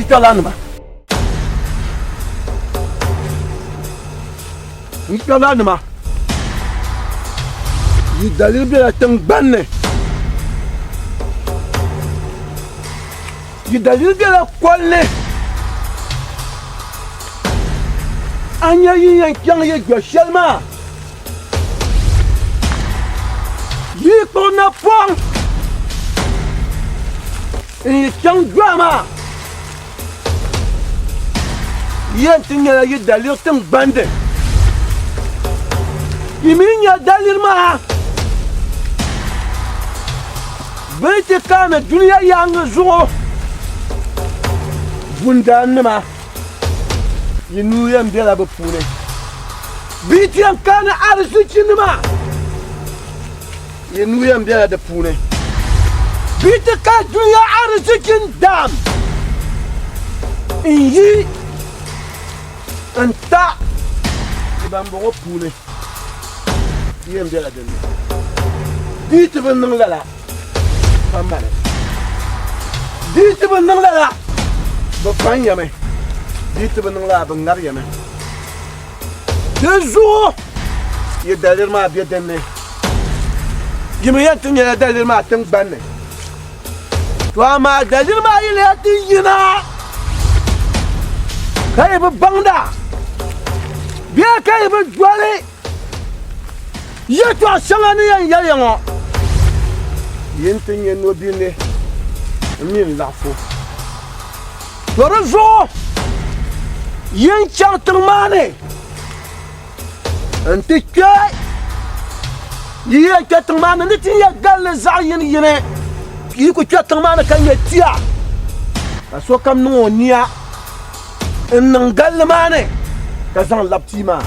Kpɛɣilaannima. Yi kpɛɣilaannima. Yi daliri bela tiŋgbani ni. Yi daliri bela koli ni. A nya yi yɛn chaŋ yi jɔ shɛli maa. Yi kpuɣi napɔŋ n-yi chaŋ dɔɣi maa, yi yɛn ti nyɛla yi daliri tiŋgbandi. Yi mi nya daliri maa, bɛ ni ti kaani dunia yaaŋa zuɣu bundaannima. Yi nuu yɛn bela bɛ puuni. Bɛ yi ti yɛn kaani arizichinima, yi nuu yɛn bela di puuni. Bɛ yi ti kaai dunia arizichi n-daam n-yi n-ta yi bambɔŋɔ puuni, yi yɛn bela din ni. Di yi ti bi niŋ lala, pa mani. Di yi ti bi niŋ lala, bɛ fan ya mi. Di yi ti bi niŋ lala, bɛ ŋari ya mi. Di zuɣu yi daliri maa be din ni. Yi mi yɛn ti nyɛla daliri maa tiŋgbani ni. To amaa daliri maa yi lee ti yina ka yi bi baŋda bee ka yi bi doli Yɛtɔɣ shɛŋa ni yɛn yɛli ya ŋɔ, yi ni ti nya nɔbinni m mini laɣifu. To di zuɣu yi ni chaŋ tiŋ maa ni nti kpe, yi yɛn kpe tiŋ maa ni ni ti nya galli zaɣ yiniyini. Yi ku kpe tiŋ maa ni ka nya tia, ka sokam niŋ o nia n-niŋ galli maa ni ka zaŋ lab tia maa.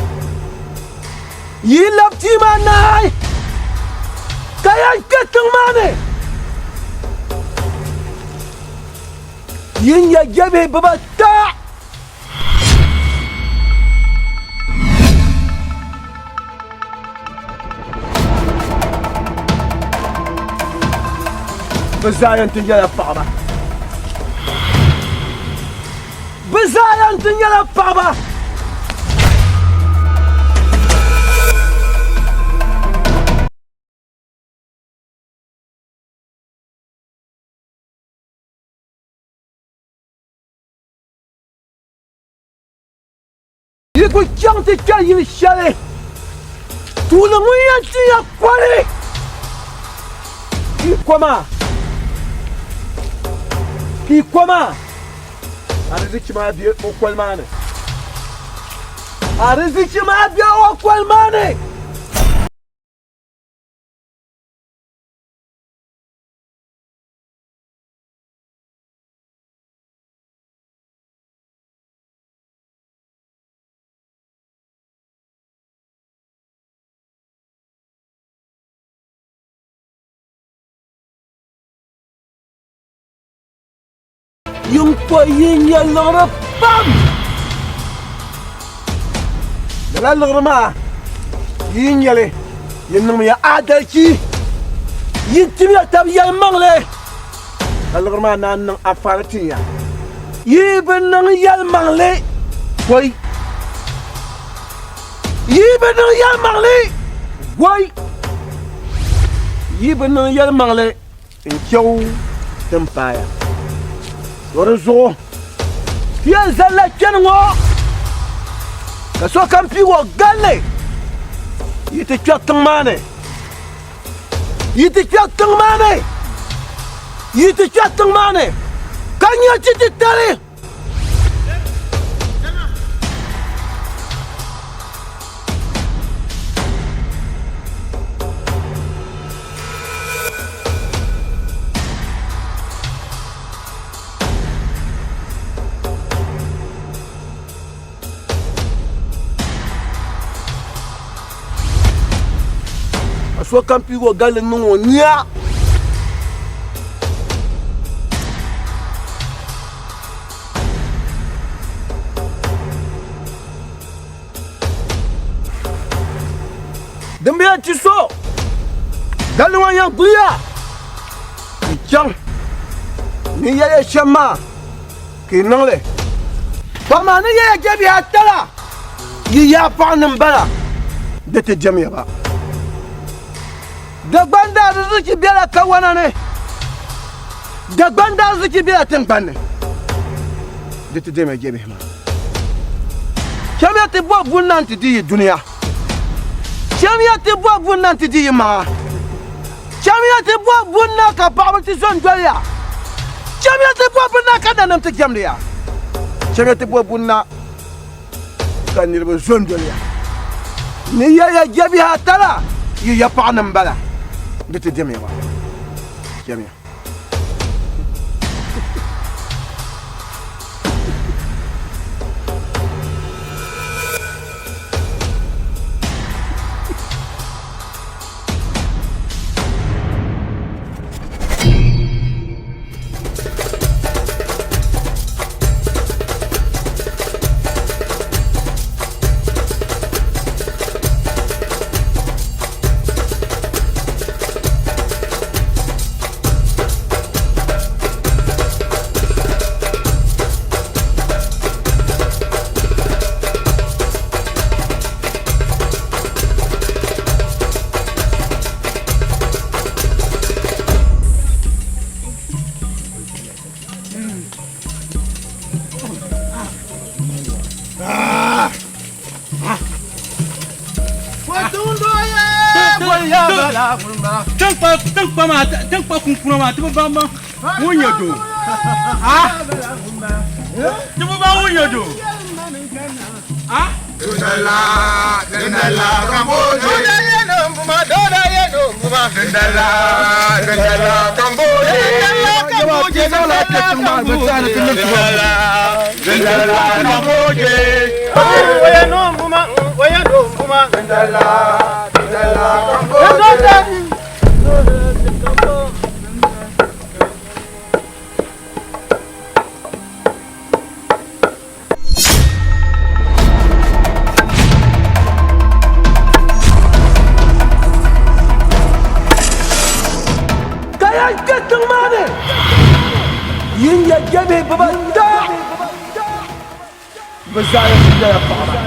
Yi lab tia maa naai, ka yɛn kpe tiŋ maa ni. Yi nya jɛbihi bibata. Bɛ zaa yɛn ti nyɛla paɣiba. Bɛ zaa yɛn ti nyɛla paɣiba. Yi ku chaŋ ti kpe yili shɛli, tuuli ŋun yɛn ti ya koli ka yi ko maa, ka yi ko maa, arizichi maa be o koli maa ni. Arizichi maa be o koli maa ni. Yin ko yi nya liɣiri pam. Lala liɣiri maa yi yi nya li, yi niŋmiya adalchi, yi timiya tab yɛlimaŋli, ka liɣiri maa naan niŋ anfaani tin ya. Yi bi niŋ yɛlimaŋli goi. Yi bi niŋ yɛlimaŋli goi. Yi bi niŋ yɛlimaŋli n chɛu din paaya. To di zuɣu ti yɛn zalila kpɛni ŋɔ ka sokam piigi o galli yi ti kpɛri tiŋ maa ni. Yi ti kpɛri tiŋ maa ni, yi ti kpɛri tiŋ maa ni ka nya chi titali. Ka sokam piigi o galli niŋ o nia. Din bi yɛn ti so galli ŋɔ yɛn guliya n-chaŋ ni yɛli ya shɛm maa. Ka yi niŋ li. Paɣ maa ni yɛya jɛbihi ata la, yi yaa paɣinim bala, di ti jɛmya ba. Dagban daarzichi bela kawana ni, Dagban daarzichi bela tiŋgbani ni, di ti jɛmya jɛbihi maa. Chamiya ti bo buni na nti di yi dunia. Chamiya ti bo buni na nti di yi maŋa. Chamiya ti bo buni na ka paɣiba ti zo n-doli ya. Chamiya ti bo buni na ka nanim ti jɛmdi ya. Chamiya ti bo buni na ka niriba zo n-doli ya. Ni yɛliya jɛbihi ata la yi yapaɣinim m-bala, di ti dɛmiya ba. Chamiya. Tiŋkpa kunkuna maa ti bi baŋ ba ŋun nyɛ doo ti bi baŋ ŋun nyɛ doo. Ka yan kpe tiŋ maa ni yi nya jɛbihi bibata, bɛ zaa yɛn ti bela paɣiba.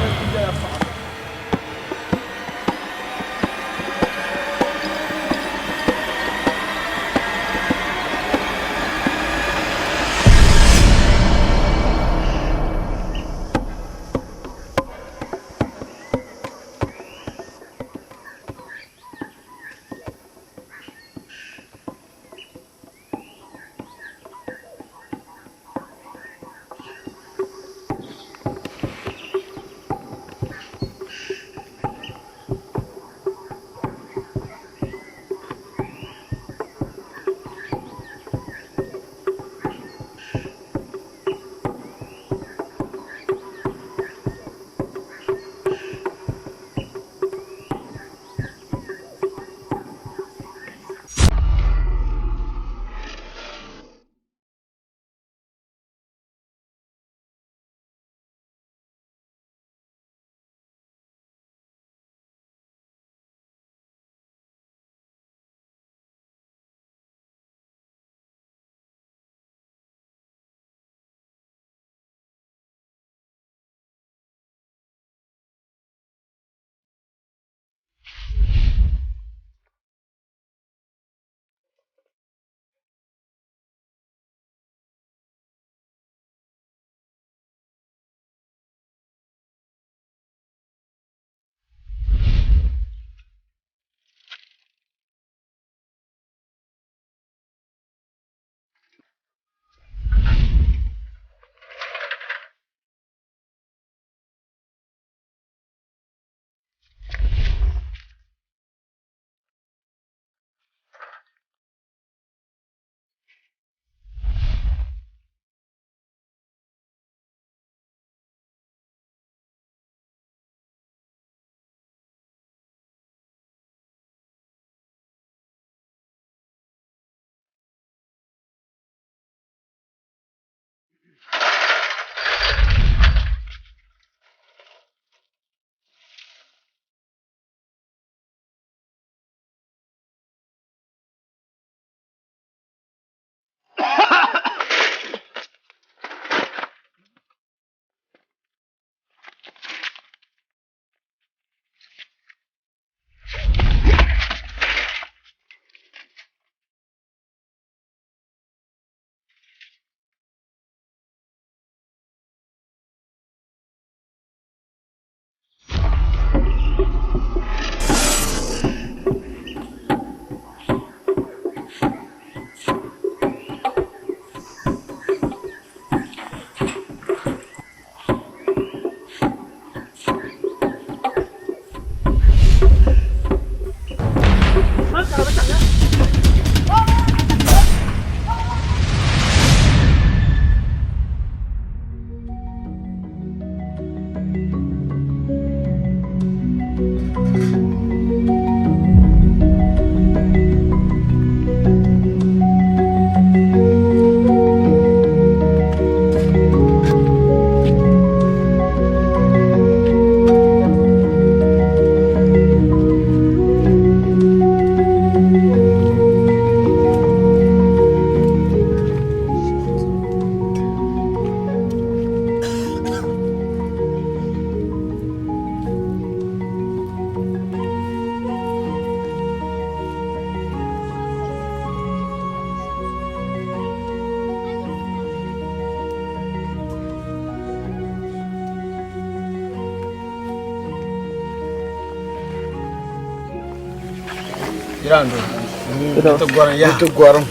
Ti gɔrim.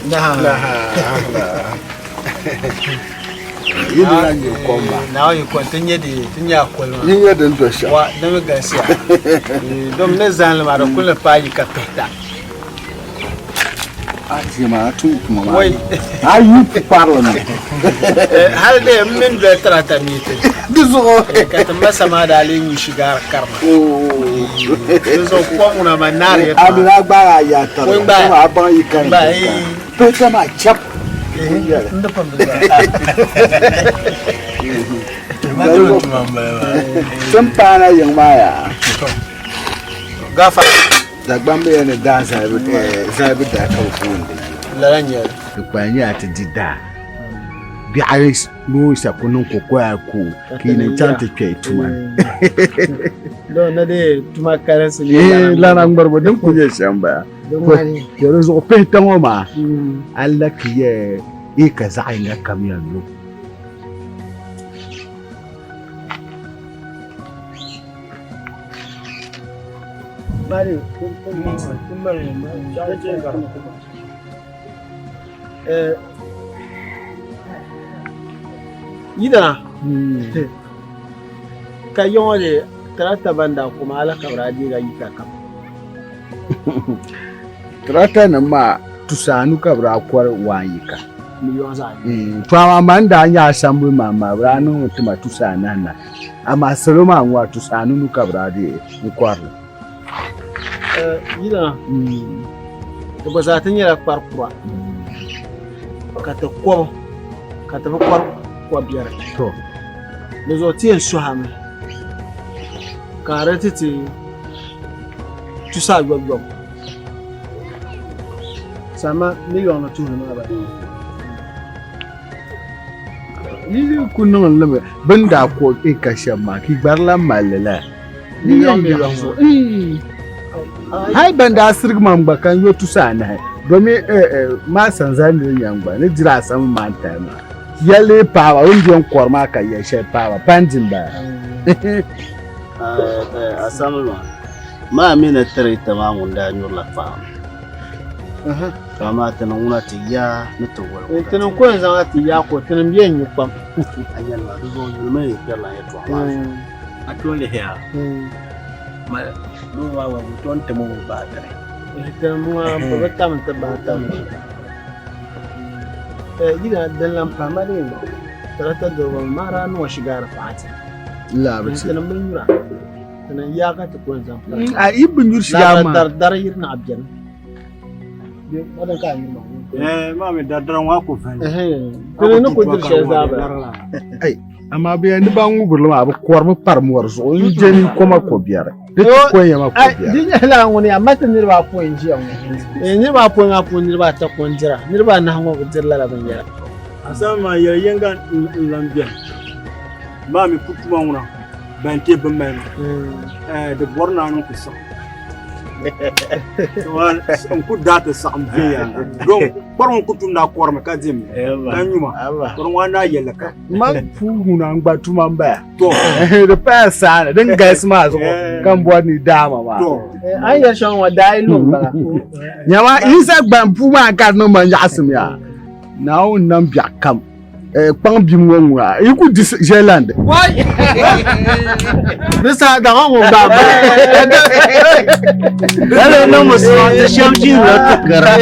Yi di lahi nyɛ kom maa. Naawuni yi kom ti nyɛ di ti nyɛ a koli maa. Yi nyɛ din do shɛm. Wa di mi galisiya. Dom ni zahim li maa di kuli ni paai yika pihita. A tia maa a tum tuma maa. Wai. A yi pukparili mi. Hali de m mini doli tarata miiti. Di zuɣu. Ka ti masa maa daa lee nyu shigaari karima. Di zuɣu kom ŋuna maa naari yɛtɔɣa. A mi a gbaai a yaa tariga. Wai gbaai. A baŋ yi ka Gbaai. Pihita maa chap. Tin paana yiŋ maa yaa. Gafa. Dagbamba ya ni daa zaabi daa ka bi booni li. Lala n-nyɛ li. Di kpali nyɛla ti di daa biɛɣu noo sa ku niŋ kokoya ku ka yi niŋ chaŋ ti kpɛ tuma ni. Na dee tuma kalinsi ni lana ŋmaribu din ku nyɛ shɛm bala. Di zuɣu pihita ŋɔ maa a la ka yɛ eka zaɣ yinga kam yɛn lu. Yidana ka yiŋɔ di tarata ban daa kuma ala ka bɛ daa deega yika kam. Tarata nim maa tusaanu ka bɛ daa kɔri waan yika. Miliyɔn zaɣ yini. To amaa man daa nyɛ asambili maa maa bɛ daa niŋmi tima tusaanahi na amaa salo maa ŋɔ tusaanu nu ka bɛ daa deei n kɔri li. Yidana di gba zaa ti nyɛla kpari kura ka ti kɔbu ka ti bi kɔri kɔbiɛri. To. Di zuɣu ti yɛn sɔhimi ka di ti ti tusa yɔbu yɔbu. Sama miliyɔn ni tuhili maa ba. Yi ku niŋ limi bini daa ko eka shɛm maa ka yi gba di lahi mali li la. Miliyɔn miliyɔn zuɣu. Hali ban daa sirigi ma gba ka n yo tusa anahi domi maa sanzali ni nyaŋ gba ni diri asam maa n tali maa. Yɛli paɣaba o ni bɛn kɔri maa ka yɛli shɛli paɣaba pandin bala. Asam maa maa mi ni tirita maa ŋun daa nyurila kpaam. To amaa ti ni ŋuna ti yaa ni ti woli. Ti ni ko n zaŋ ti yaa ko ti ni bɛ nyu kpam. A yɛli ma di zuɣu yuli mi kpɛrila yɛltɔɣa maa zuɣu. A tooi lihiya ma doo maa gba bi tooi n-tim o baatiri. Ti ŋɔ bi bi tam ti baatiri. Yina din lan pahi ma dee tarata dɔbɔ maa daa niŋ o shigaari paɣa ti. Laa bi Ti ni bi nyura. Ti ni yaa ka ti ko n-zaŋ pahi. A yi bi nyuri shigaari maa. Dar dar yiri naɣ bɛni. Wadin ka a nyuri maa. Maa mi dar dara ŋɔ a ku vali. Ti ni ku diri shɛli zaa bala. Ai, amaa bɛ ni ban ŋubirili maa bi kɔrimi pari mɔri zuɣu n je ni koma ko biɛri. Di ti ko yɛma ko biɛri. Di nyɛla ŋuni amma ti niriba apɔin n-ʒiya ŋɔ. Niriba apɔin maa puuni niriba ata ko n-dira. Niriba anahi ŋɔ bi diri lala binyɛra. Asama maa yɛli yinga n-lan beni. Maa mi pu tuma ŋuna ban ti bin mali ma. Di bɔri naa niŋ ku saɣim. N ku daa ti saɣim viɛnyɛliŋga. Don kpari ŋun ku tumdi a kɔrimi ka dimi ka nyuma. Kpari ŋun a naa yɛlli ka. Man puu ŋuna n gba tuma n baya. To. Di paya saani din galisi maa zuɣu ka n bɔri ni daama maa. To. A ni yɛli shɛm ŋɔ daa yi lu m bala. Nyama Yisa gba n puu maa ka di niŋ ma nyaɣisim yaa. Naawuni nam biɛɣu kam. Kpaŋ bim ŋɔ ŋuna yi ku di Zealand. Di saha daŋa ŋun gba ba. Lala niŋ musulman ti shɛm ʒinila ti kara.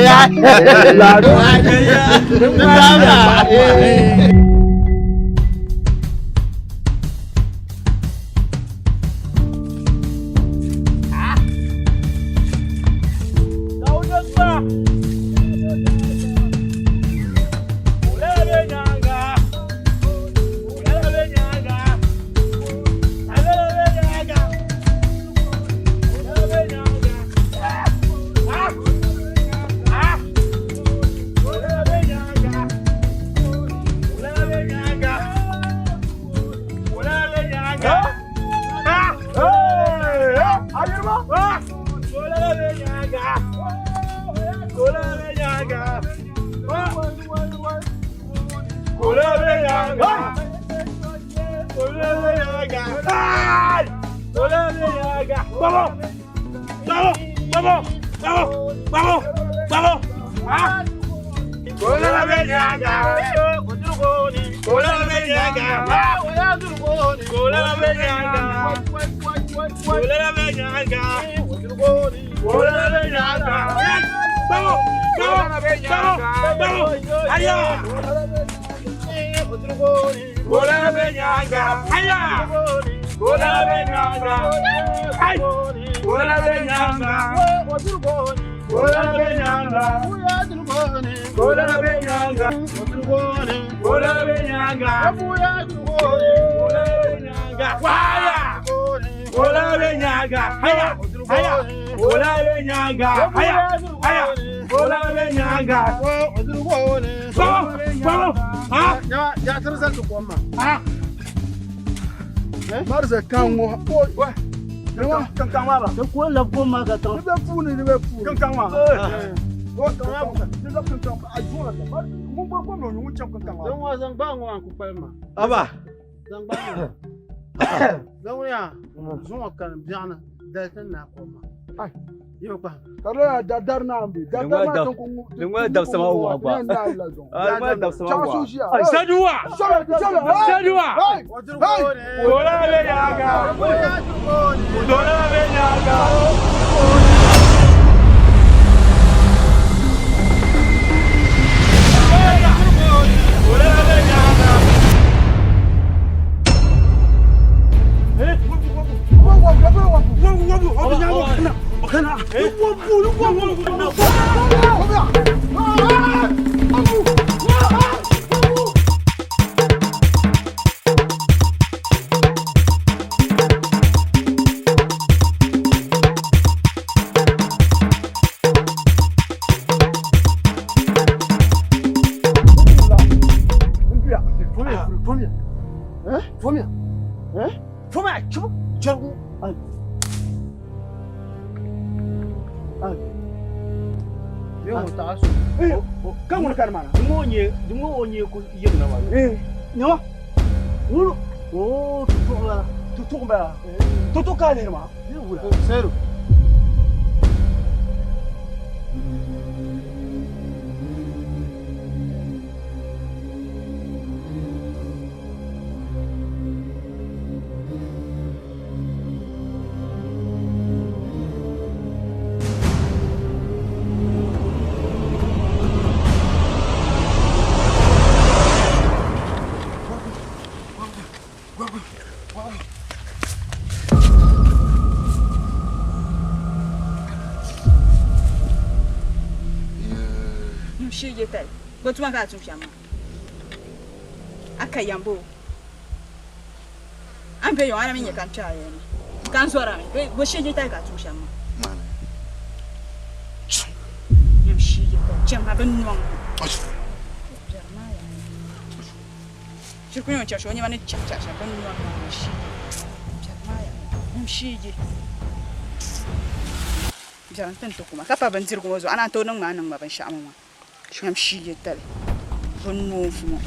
Gbabo! Gbabo! Gbabo! Ha! Kola bɛ nyaanga. Kola bɛ nyaanga. Kola bɛ nyaanga. Kola bɛ nyaanga. Kola bɛ nyaanga. Gbabo! Gbabo! Gbabo! Gbabo! Aya! Kola bɛ nyaanga. Aya! Kola bɛ nyaanga. Ay! Kola bɛ nyaanga. Kola bɛ nyaanga. Kola bɛ nyaanga. Kola bɛ nyaanga. Kola bɛ nyaanga. Waya! Kola bɛ nyaanga. Haya! Haya! Kola bɛ nyaanga. Haya! Haya! Kola bɛ nyaanga. Gbabo! Gbabo! Ha! Ya tiri zali ti kom maa. Ha! Marisa kan ŋɔ Kankaŋ maa ba. Ti ku lab kom maa ka tiŋ. Di bɛ puuni di bɛ puuni. Kankaŋ maa. O kankaŋ di lab kankaŋ a zuɣu la ŋun bɔri kom na o nyɛ ŋun chaŋ kankaŋ maa. Zaŋ ŋɔ zaŋ gbaai ŋɔ maa ku kpalim maa. Aba! Zaŋ gbaai ŋɔ. Zaŋ ŋɔ yaa zuŋɔ kani biɛɣuni dali ti naai kom maa. Yi bi kpahim. Ka di lana dadari naan be. Dadari maa tin ku ŋu. Lingma dabisa maa waɣa gba. Lingma dabisa maa Chaɣa waɣa. so ʒiya. Saduwa! Sɔla sɔla. Saduwa! Hey! Hey! Kola bɛ nyaanga. Kola bɛ nyaanga. Kola bɛ nyaanga. Fomiya. Fomiya chibu jɛrigu. Bɛ ŋɔ taɣa so. Ka ŋuni kani maa na? Dinŋɔ o nyɛ ku yim na maa. Nyama. Ŋuni o tutuɣu bala. Tutuɣu bala. Tutuɣu ka a lihiri maa. Seru. N shee tali bɛ tuma ka a tum shɛm maa a ka yambo a ni be yɔŋ a na mi nya ka n kpɛra ya ni ka n zɔrimi bɛ shee tali ka a tum shɛm maa n shee tali chɛm ha bɛ nɔŋ biɛri maa yaa shiri ku yɛn chɛ shɛli o nɛma ni chɛri chɛri shɛm bɛ nɔŋ n shee biɛri maa yaa n shee biɛri n ti n ti kuma ka pa bindirigu ŋɔ zuɣu a naan tooi niŋ ma a niŋ ma binshɛɣu ŋɔ maa nyam shee tali bɛ noonfu ŋɔ.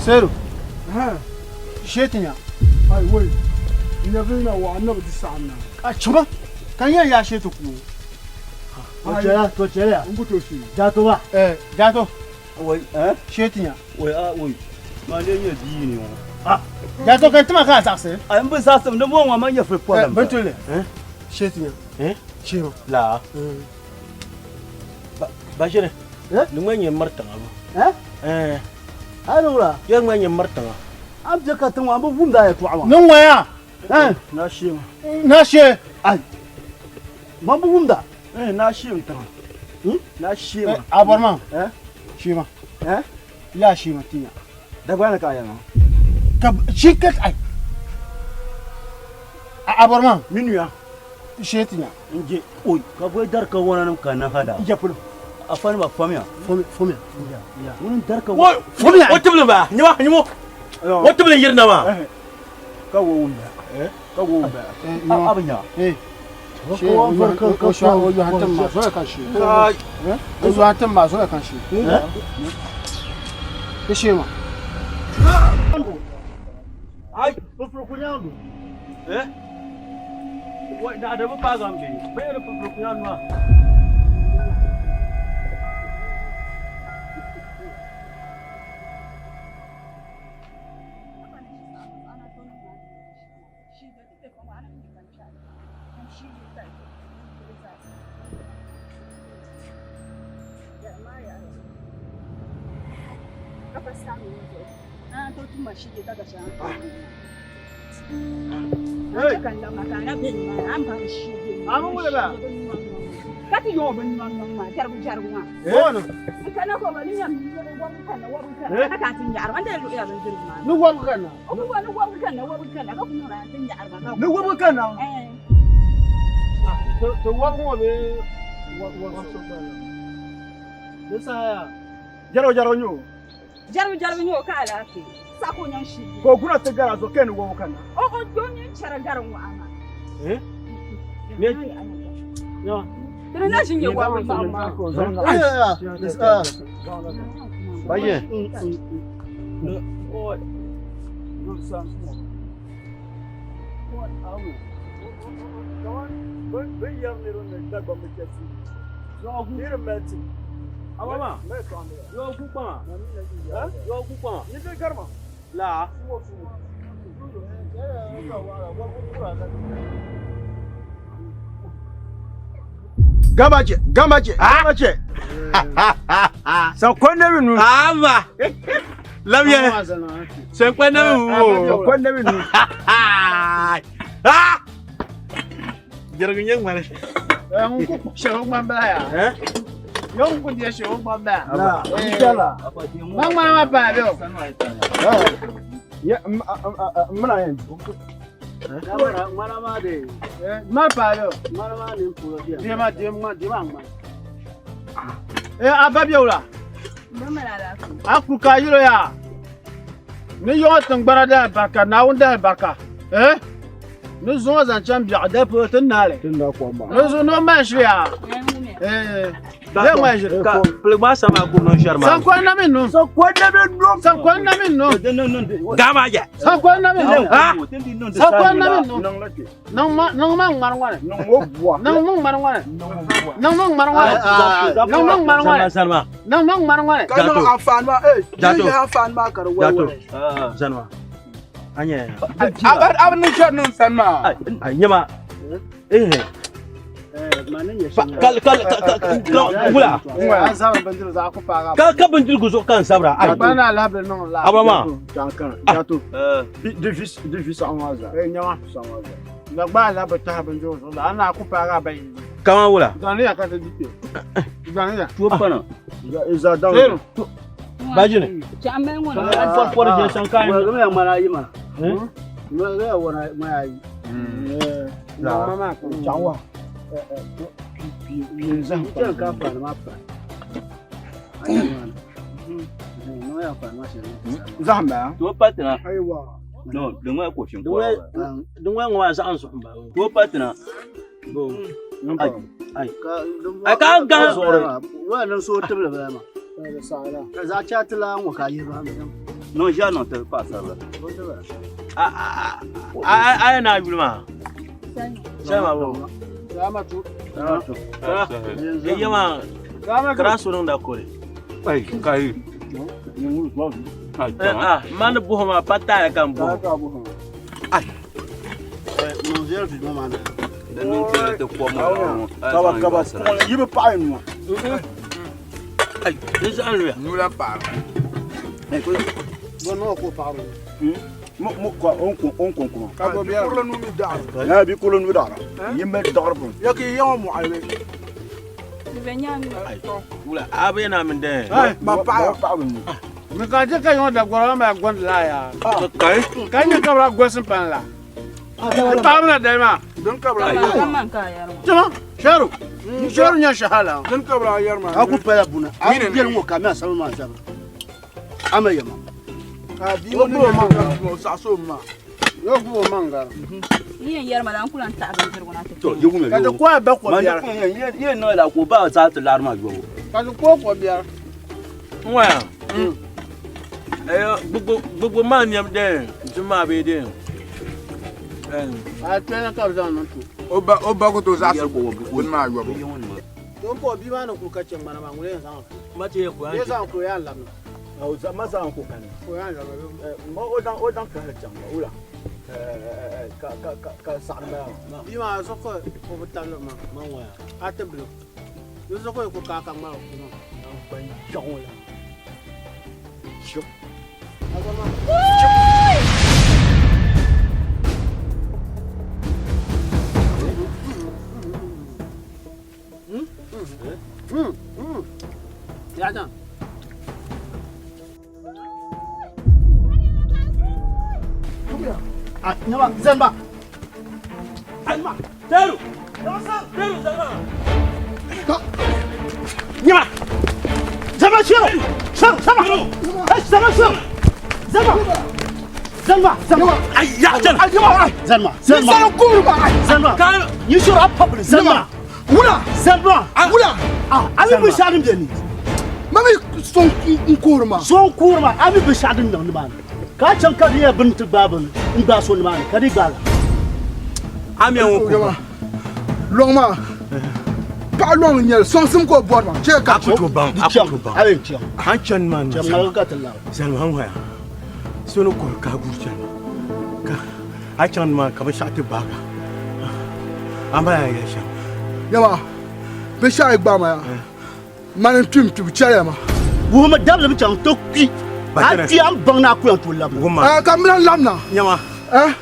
Seru. Shee ti nya. Ai woi. Nyɛvili na waɣa na bi di saɣim na. A chima ka n yɛn yaa shee ti ku o. To chɛla to chɛliya. N ku tooi shee. Jaato ba. Jaato. Wai eh? Shee ti nya. Wai a wai. Maa lee nyɛ bia ni ŋɔ. Ah! Jaato ka n tima ka a zaɣisi. A n bi zaɣisim di ŋɔ ŋɔ man nyɛ fili pɔlim. Bintulli. Eh? Shee ti nya. Eh? Shee maa. Laa. Ba ʒini. Eh? Di ŋma nyɛ miri tiŋa bu. Eh? Eh. A ni wula. Ya ŋma nyɛ miri tiŋa. A bɛ ka tiŋ maa, a bi wumdi a yɛltɔɣa maa. Ni ŋɔya. Eh? Na shee maa. Na shee. Ai. Man bi wumda. Eh, na shee n tiŋa. Na shee maa. A bɔri maa. Eh? Shee maa. Eh? Yaa shee maa ti nya. Dagbani ka a yɛli maa. Ka shi ka ai. A bɔri maa. Minuya. Shee ti nya. N je. Oi, ka bɔi dari ka wɔna nim ka na ha da. N je polo. A fa nima famiya. Fomiya. Ŋuni dari ka Wo Fomiya. O tibili ba. Nyama nyamo. O tibili yirina maa. Ka wo wumda. Ka wo wumda. A bi nya. Eh. Ka wɔn fari ka ka O yɔhi tim maa zoya ka shee. Kai. O yɔhi tim maa zoya ka shee. Ti shee maa. Ai, fufuru kunyandu. Eh? Wai da da ba ga mbe. Bai da fufuru kunyandu ma. Ni wɔbigu kanna. Ni wɔbigu kanna. Ti wɔbigu ŋɔ bee wɔbigu so kanna. Di saha yaa. Jɛrigu jɛrigu nyɛ o. Jɛrigu jɛrigu nyɛ o ka alaafee. Saha ka o nyaŋ shii. Ka o guna ti gari a zuɣu ka ni wɔbigu kanna. O o o nyin chɛri gari ŋɔ ama. Eh? Di na ʒi nyɛ wɔbigu maŋ maa. Baje. La. Gamache, gamache, gamache. Sankwanne nu. Ama. Lamye. Sankwanne nu. Sankwanne nu. Ah! Jɛrigu nyɛ ŋmani. Shɛhi ŋmani bala yaa. Eh? Yɔn kun diɛ shɛhi ŋmani bala. La, inshallah. Ma ŋmani ma paa bɛ o. Ya, muna yin. Ŋmana maa de. Ma paa bɛ o. Ŋmana maa ni polo biɛni. Diɛ ma diɛ ŋmani diɛ ma ŋmani. Eh, a ba bɛ o la. A kuli ka yilo yaa. Ni yɔŋɔ tiŋgbana dahi barika, Naawuni dahi barika. Eh? Ni zuŋɔ zaŋ chaŋ biɛɣu dali polo ti naali. Ti na kom maa. Ni zuŋɔ ni o mali shili yaa. Eh. Bɛ ŋmali shili. Ka piligi maa sama ku niŋ shɛri maa. Sankɔni na mi nu. Sankwanne nu. Sankɔni na mi nu. Gama jɛ. Sankɔni na mi nu. Ha? Sankɔni na mi nu. Niŋ la kpe. Niŋ ma niŋ ma ŋmani ŋɔni. Niŋ o bua. Niŋ mi ŋmani ŋɔni. Niŋ mi ŋmani ŋɔni. Niŋ mi ŋmani ŋɔni. Zanima. Niŋ mi ŋmani ŋɔni. Ka niŋ anfaani maa, eh, Jato. yi anfaani maa ka di wali Jato. wali. Zanima. A nyɛ. A bi niŋ shɛri niŋ sani maa. Ai nyɛma. Eh. Kal kal kal wula. An zabiri bindirigu zaɣ ku paagi a. Ka ka bindirigu zuɣu ka n sabira. Ai. Sagbana ni alabili niŋ la. Abrahama. Jankana, jato. Di vi di vi saɣam maa zaa. Eh, nyɛma. Saɣam maa zaa. Dagba alabili tahi bindirigu zuɣu la. A ni a ku paagi a ba yi. Kama wula. Zaŋ ya ka ti di kpe. Zaŋ ya. Tuo pana. Za daŋ. Seeru. Bajini. Pɔri Pɔri jɛ sankayi. Ŋmaligi ya ŋmana ayi maa. Ŋmaligi ya ŋmana ayi. La. Chaŋ wa. Pi zahim N ka faani maa pa. Niŋ ya faani maa shɛli. Zahim baya. Tuo patina. Aiwa. No, dinŋɔ ko shin ko. Dinŋɔ ŋɔ maa zaɣim zuɣu m-bala. Tuo patina. Ai. Ai ka n gahi zuɣuri. Wa niŋ so tibili bala maa. Ka zaɣ chɛ ti la ŋɔ ka yihi ba. No ʒia niŋ ti paɣasarili. A yɛn na yuli maa. Salima bo. Salama tu. Yɛ maa kara so niŋda kore. Ai kai. Ah, man buhi maa pa taali ka n buhi. Niŋ viɛli vi ŋɔ maa ni. Di niŋ ti ti kom ŋɔ. Kaba kaba yi bi paɣi nua. Ai, di zaɣim luya. Nuu la paɣiri. Bɔ niŋ ko paɣiri. Mo mo ka on kon on kon kuma. Ka bi kurili nuu mi daɣiri. Na bi kurili nuu daɣira. Yi mali daɣiri pun. Ya ka yi yaŋɔ mɔɣili bɛ. Wula, a bɛ na min dɛn. Ma paɣaya. Paɣi nuu. Mi ka ti ka yɔŋ dagɔrɔ ma gɔndi la yaa. Kai. Ka nyɛ kabira gɔsi pan la. Di paɣaba na dali maa. Din kabira Chama, shɛru. Shɛru nyɛ shahala. din kabira yɛri maa. A ku pala buna. A ku biɛli ŋɔ ka mi a sabi maa zabiri. A ma yɛma. A bia ŋɔ ni nyɛ o saɣasi o ma. Yɔ gbubi o maŋ gari. To, yi wumi Ka ti ko a ba ko Ma biɛri. ye niŋ la ko ba za ti lari maa yobu. Ka ti ko ko biɛri. N waya. Gbogbo maa niɛm dɛn zim maa bee dɛn. A tɛna ka bi zaŋ niŋ to. O ba o ba ku tooi zaɣisi bini maa yɔbu. To n pɔ bia maa ni kuli ka chɛ ŋmana maa ŋuni yɛn zaŋ ku. Ma ti yɛ ku Yɛ zaŋ ku yaa labina. Ma zaŋ ku kani. Ku yaa labina. Ma o zaŋ o zaŋ kahali chaŋ ba wula ka ka ka ka saɣim bala maa. Bia maa zuɣu ka o bi tabili maa. Ma ŋɔya. A ti bilo. Di zuɣu ka o ku kaai ka ŋmari o ku maa. Ban chaŋ o la. Chip. Ya Nyama, Zanba. Zanba. Teru. Teru Zanba. Nyama. Zanba shiro. Shiro, Zanba. Hey, Zanba shiro. Zanba. Zanba, Zanba. Ay, ya, Zanba. Ay, Zanba. Zanba. Zanba. Zanba. Ni shiro a public. Zanba. Wula. Zanba. Wula. Ah, ami bi shadi beni. Ma mi sɔŋ n kuhiri ma. Sɔŋ kuhiri ma, ami bi shadi niŋ nimaani. Ka chaŋ ka di yɛ bini ti gbaai bini n gbaai so nimaani ka di gbaai la. Ami ŋun kuhiri. Lɔŋ maa paɣa lɔŋ n nyɛli sɔŋsim ka o bɔri ma chɛ ka A ku tooi baŋ, a ku tooi baŋ. A yɛn chaŋ. An chani maa Chaŋ ŋmaligi ka ti labi. Zalima n ŋɔya. So ni kuhiri ka a guuri chani maa. Ka a chaŋ nimaani ka binshɛɣu ti gbaagi a. A mali a ni yɛli shɛm. Yɛma binshɛɣu yi gbaai ma yaa mani n kpim kpibu chɛliya ma. Wuhimi dabili mi chaŋ ti kpi. A kpi a ni baŋ ni a ku yɛn tooi labina. Wumma. Ka m lan labina. Nyama.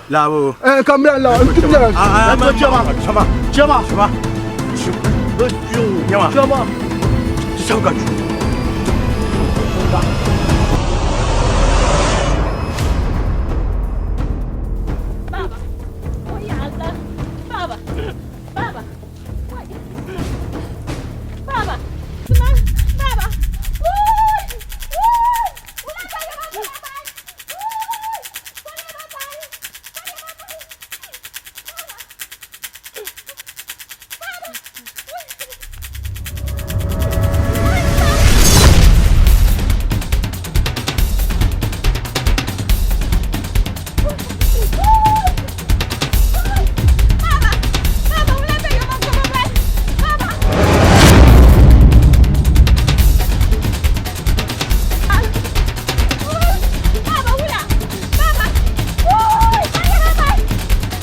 Laabu. Ka m lan labina. N kpi chɛliya. Chɛma. Chɛma. Chɛma. Chɛma. Bɛ kpi ŋɔ. Nyama. Chɛma. Ti chaŋ ka chu. 爸爸，我哑了，爸爸，爸爸，我，爸爸，怎么，爸爸，喂，喂，我来爸爸，我来爸爸爸，我来爸爸，爸爸，爸爸，我俩，爸爸，喂，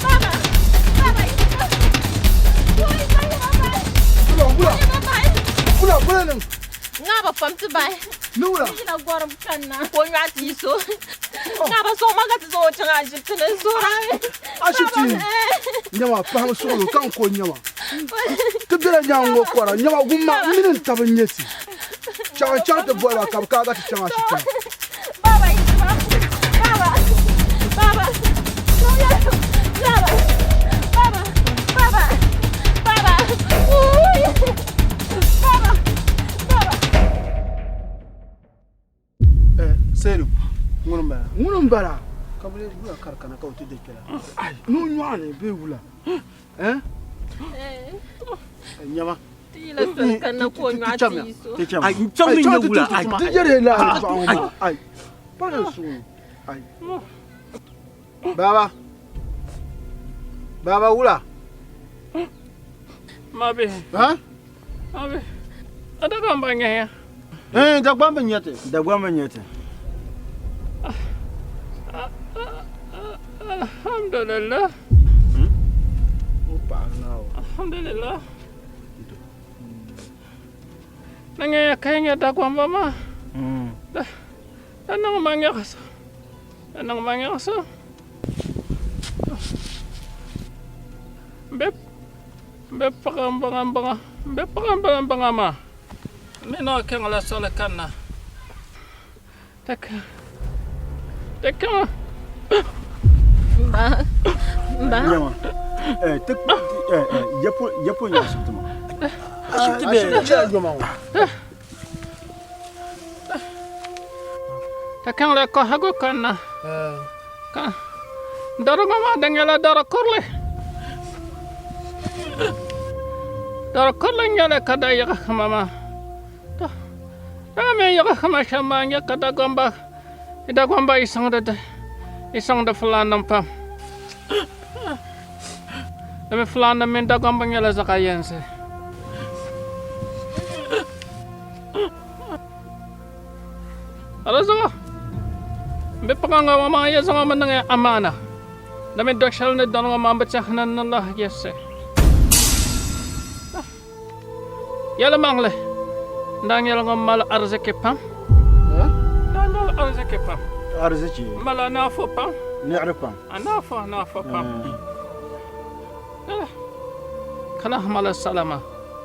爸爸，爸爸，爸爸，喂，爸爸， Wula 爸爸， wula wula niŋ. 我爸放子白。 Ni wula. Ina gwaram kanna ko nya ti so. Na ba so ma ka ti so cin a shi tunan so. Ashibiti ni. Nyama pahami suɣulo ka n ko nyama. Ti bela nyaangi ŋɔ kɔra nyama wumma m mini n taba n nyɛ ti. Chaŋ n chaŋ ti boli ba ka bɛ kaai ka ti chaŋ ashibiti ni. Baba, baba, baba, baba, baba, baba, baba, baba, baba. Seidu, ŋuni m-bala? Ŋuni m-bala? Ka bɛ lee wula ka di kana ka o ti di kpɛla. Ai, ni o nyɔɣu ni bee wula? Eh? Nyama. Ti yila soli kanna ka o nyɔɣu ti yi so. Ai, n chaŋ mi nyɛ wula. Ai, Di yɛri la paɣa ŋɔ maa. Ai, paɣa n suŋ. Ai. Baba. Baba wula. Mabi. Ha? Mabi. A Dagbaŋ ba nyɛya. Eh, Dagbaŋ bi nyɛ ti. Dagbaŋ bi nyɛ ti. Alhamdulillah. O paɣa Naawuni. Alhamdulillah. Ni nyɛya ka yi nyɛ Dagbaŋ ba maa. Da niŋ ma nyaɣisim. Da niŋ ma nyaɣisim. M be paɣa m-baŋa m-baŋa. M be paɣa m-baŋa m-baŋa maa. M mi ni o kɛŋla soli kanna. Ti kɛŋ. Mba, mba. Nyama. Ti ya pun nyɛ ashibiti maa. Ashibiti bee? Chɛla yoma ŋɔ. Ti kɛŋla kɔhigu kanna. Ka dariga maa di nyɛla dari kurili. Dari kurili n-nyɛli ka da yiɣisima maa. To, di mi yiɣisima shɛm maa n-nyɛ ka Dagomba Dagomba yi saŋdi di yi saŋdi fulaannim pam. Domi fulaannim mini Dagomba nyɛla zaɣa yinsi. Ka di zuɣu m bipuɣiŋga ŋɔ maa yi zaŋ o mi niŋ amaana, domi do shɛli ni dɔni ŋɔ maa m bi tɛhi ni n ni lahi yiɣisi. Yɛlimaŋli, n daa nyɛla ŋun mali ariziki pam. N daa mali ariziki pam. Ariziki? M mali anaafo pam. Niɣiri pam. Anaafo, anaafo pam. Ka lahi mali salima.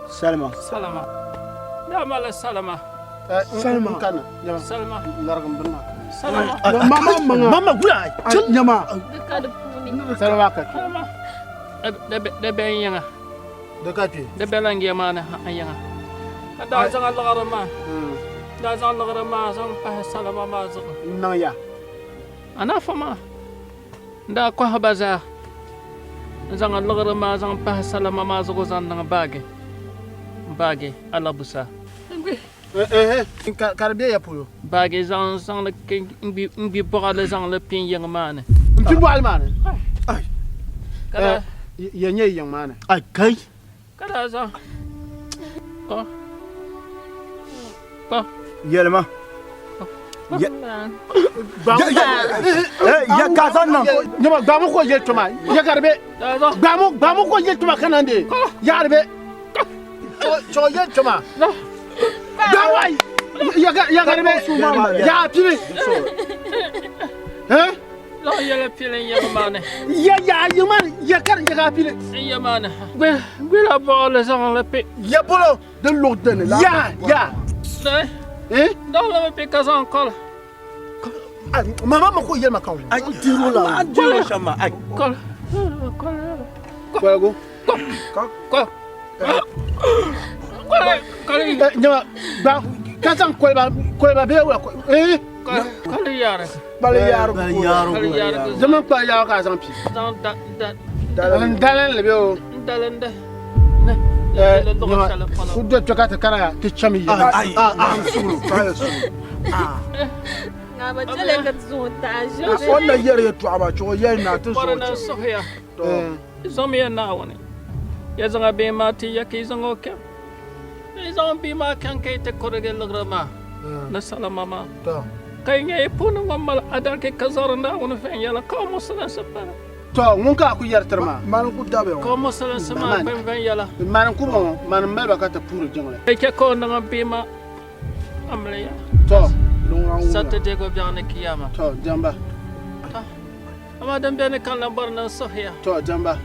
Salima? Salima. N daa mali salima. Salima. Salima. Larigim bini maa. Salima. Mama maŋa. Mama gula. Nyama. Di ka di puuni. Salima ka. Salima. Di be n yiŋa. Di ka kpe. Di bela n yiŋa maa ni ha n yiŋa. Ka daa zaŋ a liɣiri maa, daa zaŋ liɣiri maa zaŋ pahi salima maa zuɣu. N niŋ ya. Anaafa maa, n daa kɔhi ba zaa n zaŋ a liɣiri maa zaŋ pahi salima maa zuɣu zaŋ niŋ baagi, baagi alabusa. Ka di be ya polo? Baagi zaŋ zaŋ li n gbi bɔɣili zaŋ li pin yiŋ maa ni. N pi bɔɣili maa ni? Ya nyɛ yiŋ maa ni. Ai kai! Ka daa zaŋ kɔ kɔ. Yɛlima. Ya ka zaŋ niŋ. Nyama gbaamu ko yɛli tuma ya ka di be. Gbaamu gbaamu ko yɛli tuma ka niŋ de ya ka di be. Chuɣu yɛli tuma. Gbaamu ayi ya ka di be ya pili. Zaŋ yɛli pili n yiŋ maa ni. Ya ya yiŋ maa ni ya ka ya ka pili. N yiŋ maa ni. Gbila bɔɣili zaŋ li pi. Ya polo. Din luɣ dini la. Ya ya. Zaŋ li mi pi ka zaŋ koli. Mama ma ko yɛli ma kaŋ. Ai diro la. Ai diro shɛm maa. Ai. Koli. Koli. Koligu. Koli. Koli. Koli. Nyama gba ka zaŋ koliba koliba bee wula eh. Koli yaari. Kpali yaarigu. Kpali yaarigu. Kpali yaarigu. Zama kpali yaarigu ka a zaŋ pi. Zaŋ da da. N dalinli bee o. N dalindi. Ku do kpɛ ka ti kana ti chami ya. Ai. Ŋa ba chɛli ka ti zaŋ o tahi ʒiri. O na yɛri yɛltɔɣa maa chuɣu yɛli naa ti Bɔri zuɣu na chaŋ. suhuya. Zaŋmiya Naawuni. Ya zaŋ a bia maa ti ya ka yi zaŋ o kɛm. Yi zaŋ bia maa kɛŋ ka yi ti kurigi liɣiri maa ni salima maa. Ka yi nya yi puuni ŋun mali adariki ka zɔri Naawuni viɛnyɛla ka o musulinsi pali. To ŋun ka a ku yɛri tiri maa. Mani n-ku dabiya ŋɔ. Ka o musulinsi maa kpɛm viɛnyɛla. Mani n-ku bɔŋɔ, mani m-mali ba ka ti puuri jiŋli. Yi chɛ ka o niŋ bia maa amiliya. To. Saturday go biɛɣu ni kiyama. To, jamba. To. Amaa din beni ka n lan bɔri ni n suhi ya. To, jamba.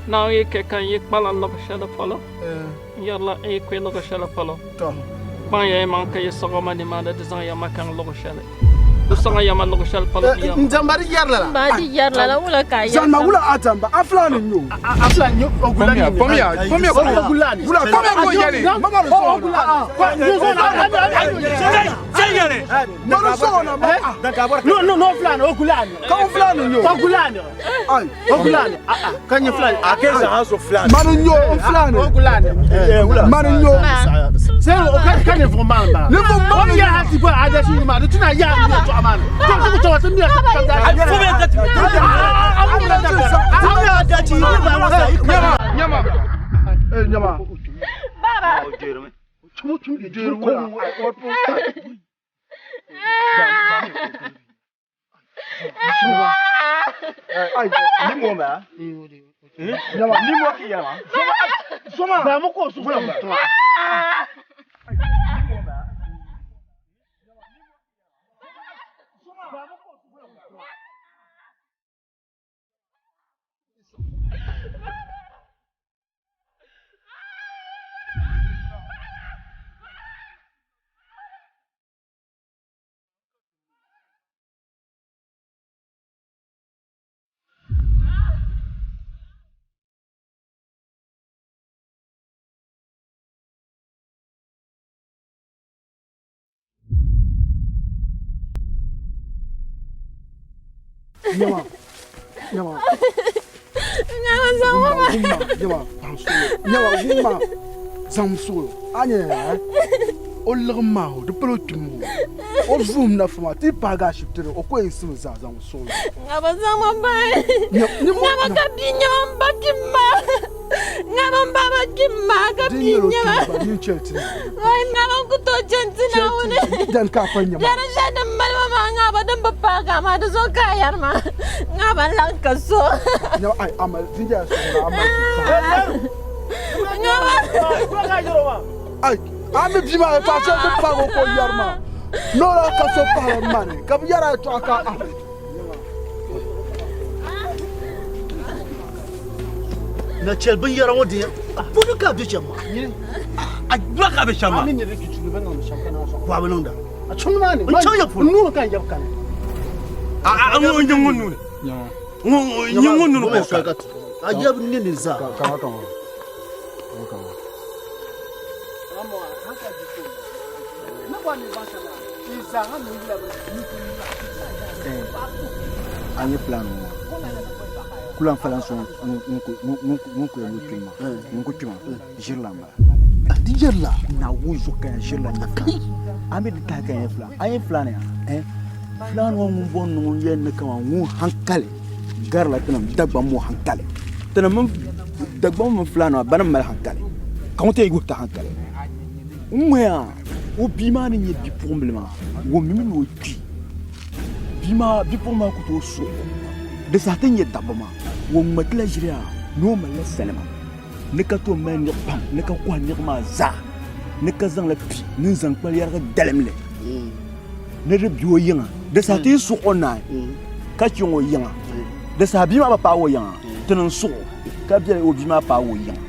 Naawuni yi chɛ ka n yi kpala luɣ shɛli polo, n yɛrila n yi kpe luɣ shɛli polo. To. Kpaŋ ya yimaŋ ka yi sɔɣ o ma nimaani di zaŋ ya ma kaŋ luɣ shɛli. Di sɔŋ ya ma luɣ shɛli polo di yɛm. N diɛmba di yɛri lala. Ba di yɛri lala wula ka a yɛri. Zalima wula a diɛmba a fulani n-nyɛ o. A fulani n-nyɛ o gulani. Kɔmiya kɔmiya O gulani. Wula kɔmiya ko yɛli. Mama di sɔŋ na. Ma di sɔŋ na ma. No no no fulani o gulani. Ka o fulani n-nyɛ o. O gulani. Ai. O gulani. Ka nyɛ fulani. A ke zaŋ a so fulani. Ma di n-nyɛ o n fulani. O gulani. Ma di n-nyɛ o. Sai o ka ka ninvuɣu maŋ bala. Ninvuɣu maŋ O mi yaa ti bɔ a da shi ma di tuna yaa mi tɔɣa maa ni. To ti ku tɔɣa ti mi ya ka da. Nyama. Eh nyama. Baba. Jeeri wula. Ai ni mo ma. Nyama. Ni mo ki yama. Soma. Ba mu ko su fula mu tɔɣa. Nyama. Nyama. Ŋa ba zaŋ o ma. Nyama. Nyama. Nyama. Zaŋ suɣulo. A nyɛ ya. O liɣim maa o di pala o kpimi o. O vuhim nafa maa ti yi paagi ashibiti ni o ko yɛn simi zaa zaŋ suɣili. Ŋa bi zaŋ ma bahi. Ŋa bi ka bia nyɛma m ba kpim ma. Ŋa bi m ba ba kpim ma ka bia nyɛma. Oi ŋa bi ku tooi chani ti Naawuni. Dan ka a pa nyɛma. Biɛri shɛli din mali ma maa ŋa bi din bi paagi a maa di zuɣu ka a yɛri ma. Ŋa bi lahi ka so. Nyɛma ai amali din jɛya suɣili amali. Ŋa bi. Ai a mi bia maa yɛtɔɣa shɛli din paagi o ka o yɛri maa ni o lahi ka so pahila mani ka bi yɛri a yɛtɔɣa ka a. Na chɛli binyɛra ŋɔ din puni ka bɛ shɛm maa. A gba ka bɛ shɛm maa. A mi niriba tuuli bɛ niŋdi shɛm ka niŋ sɔŋ. Bɔbi niŋda. A chuni maa ni. N chaŋ ya polo. N nuuni ka n yɛbi kani. A a ŋɔ n ŋɔ nuuni. Ŋɔ n ŋɔ nuuni ko ka. A yɛbi ni ni zaa. Kama kama. Kama. An ye plan ŋɔ kulan falan sɔn ŋun ko yɛn kpima ŋun ko kpima ʒirila n bala di ʒirila Naawuni zuɣu ka yan ʒirila nyɛ filan a mi di tahi ka yan filan a yɛn filan ya eh filan ŋɔ ŋun bɔri ni ŋun yɛn ni kaman ŋun hankali garila tinim Dagbaŋ ŋɔ hankali tinim mini Dagbaŋ mini filan maa bana mali hankali ka ŋun ti yɛn yuhi ti hankali n ŋɔya o bia maa ni nyɛ bipuɣimbila maa o mimi ni o kpi bia maa bipuɣiŋ maa ku tooi suɣi o di saha ti ni nyɛ dabba maa o ŋma ti la ʒiriya ni o malila salima ni ka tooi mali niɣi pam ni ka kɔhi niɣi maa zaa ni ka zaŋla pi ni n-zaŋ kpali yɛrigi dalim li ni di be o yiŋa di saha ti yi suɣi o naai ka chaŋ o yiŋa di saha bia maa bi paagi o yiŋa ti ni n-suɣi o ka beli o bia maa paagi o yiŋa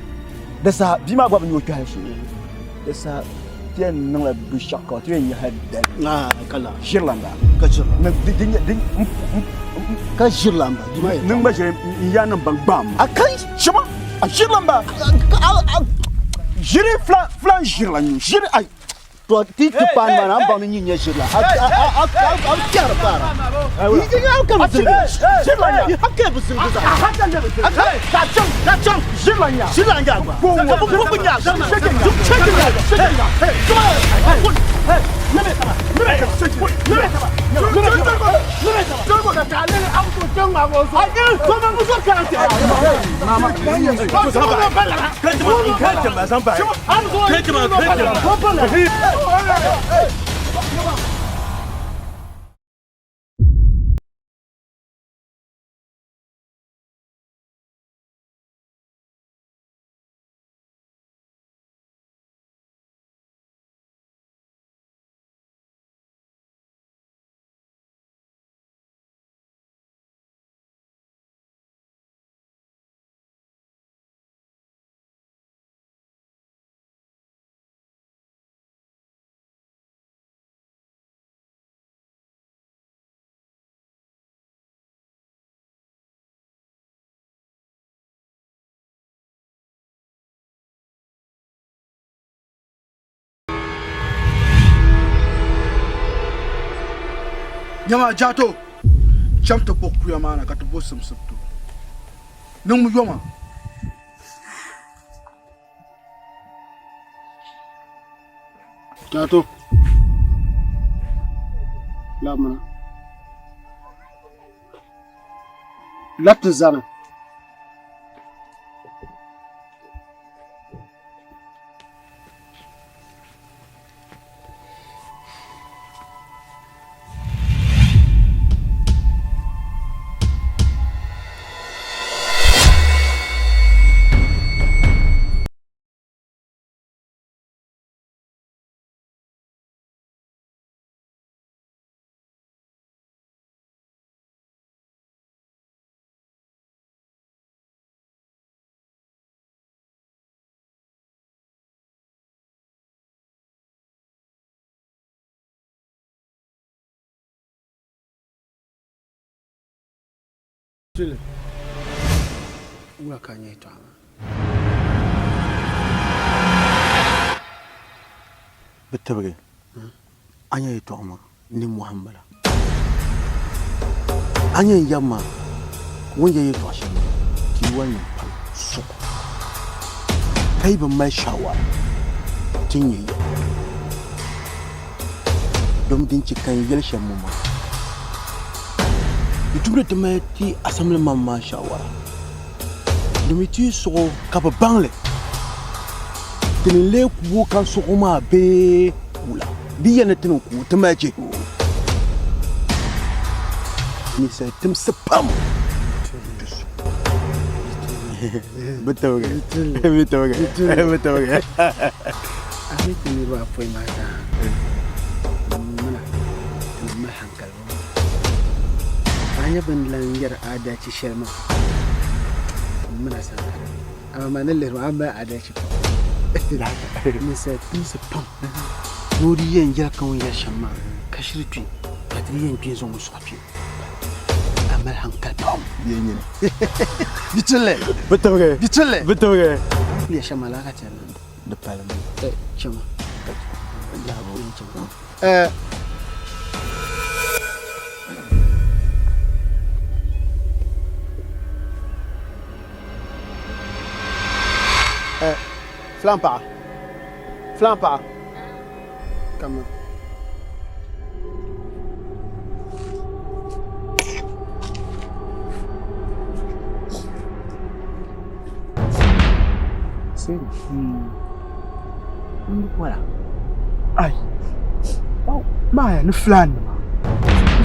di saha bia maa gba bi nya o kpɛhili shee di saha ti yɛn niŋla binshɛɣu ka ti yɛn nya hali dali ʒirila m-bala ka ʒirila m-bala niŋ gba ʒiri n yaa niŋ ban gbaam a kai shɛba a ʒirila m-bala ʒiri filan ʒirila nyu ʒiri ai To ti ti paani maa na a ni baŋ ni nyin nyɛ ʒirila a a a bi kpɛhiri paara. Yi yi a ka bi ziligi. Ʒirila nya. Yi ha ka bi ziligi zaa. A ha ka bi ziligi. Ka chaŋ ka chaŋ ʒirila nya. Ʒirila nya gba. Ka bi bi nya. Sheke nya. Sheke nya. Sheke nya. Hey. Hey. Neme taba. Neme taba. Neme taba. Neme taba. Neme taba. Jogo ka ta lele aw to jeng ma go so. Ai to ma go so ka te. Mama. Nyama Jato, cham ti kpuɣi kuya maa na ka ti bo simsibto. Niŋmi yoma. Jato, labimina. Lab ti zani. Tuli, wula ka a nya yɛtɔɣa maa? Bɛ tibigi a nya yɛtɔɣa maa nimmɔhi m-bala. A nya n yab maa ŋun yɛli yɛtɔɣ shɛli maa, ti yi wali niŋ pam suɣ ka yi bi mali shaawara ti ni nyɛ ya. Domi din chɛ ka n yɛli shɛm ŋɔ maa, di tumdi ti mali ti asamli maŋ maa shaawara, domi ti yi suɣ o ka bi baŋ li, ti ni lee ku o ka suɣ o maa bee wula? Di yɛli ni ti ni ku o, ti mali chihi o. Ninsal timsi pam ti su. Bi tibigi, bi tibigi, bi tibigi. A mi ti niriba apɔin maa zaa mina ti ni mali hankali ŋɔ. A nya bɛ ni lan yɛri aadalichi shɛli maa mina sankara. Amaa man ni lihiri maa, a mali aadalichi pam. Ninsal timsi pam ni o di yɛn yɛli ka ŋun yɛli shɛm maa ka shiri kpi, ka ti di yɛn kpi n-zaŋ o sɔɣi kpi. A mali hankali pam. Di tulli. Bi tibigi. Di tulli. Bi tibigi. A ni kuli yɛli shɛm maa lala ka ti yɛn niŋ. Di palimi. Chama. Filan paɣa. Filan paɣa. Kama. Seri. N bi bɔra. Ai. Maaya ni filan nima.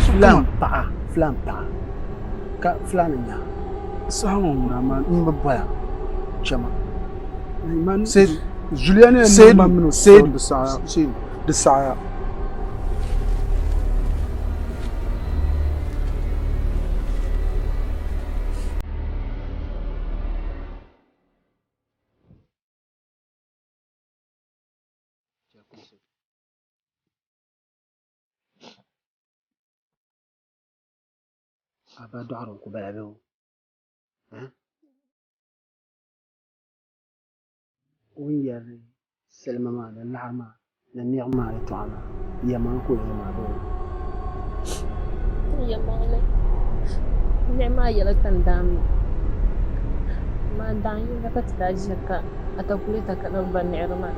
Filan paɣa, filan paɣa. Ka filan nya. Saha ŋɔ ŋuna maa. N bi bɔra. Chama. Sedu. Zuliya ni yɛn niŋ ma mini o Sedu. di saɣaya. Di saɣaya. A ba dɔɣiri n-ku bala bee o? O ni yɛri salima maa ni laɣiri maa ni niɣi maa yɛtɔɣa maa, yɛlimaŋli ka o yɛli maa bee? Yɛlimaŋli, niɣi maa yɛla ka n daa mi. Amaa daŋ yinga ka ti daa ʒiya ka atakulɛta kana va niɣiri maa.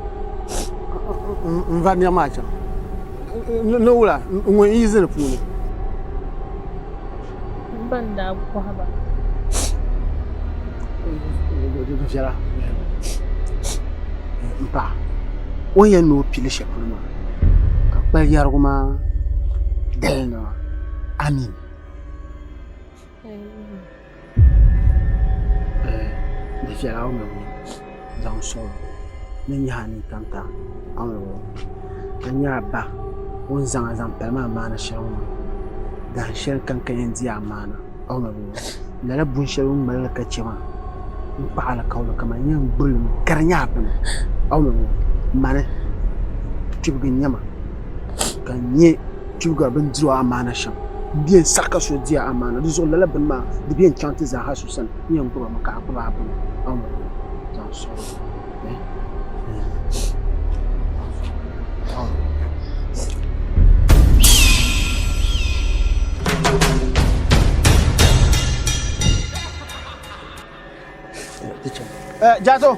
N va niɣi maa chaŋ ni wula ŋun yi zi di puuni? M ba n-daa kɔhi ba. Di viɛla m paɣa o ni yɛn ni o pili shɛli polo maa ka kpali yɛrigu maa daliri maa amin. Di viɛla o mi zaŋ sɔŋ ni nyahi a nintamta a mi a nya a ba o ni zaŋ a zaŋ pali maa maani shɛli ŋɔ maa dahin shɛli kam ka yɛn di a maana a mi lala buni shɛli o ni ŋmaligi ka chɛ maa n kpahi alikauli kamani n yɛn gbubi li mi ka di nyɛ a bini a mi mani kpibigi n-nyɛ ma ka n nya kpibiga bɛ ni diri o amaana shɛm. M bi yɛn saɣi ka so di a amaana, di zuɣu lala bini maa di bi yɛn chaŋ ti zaaha so sani. N yɛn gbubi a mi ka a gbubi a bini a ni zaŋ sɔŋ Jato,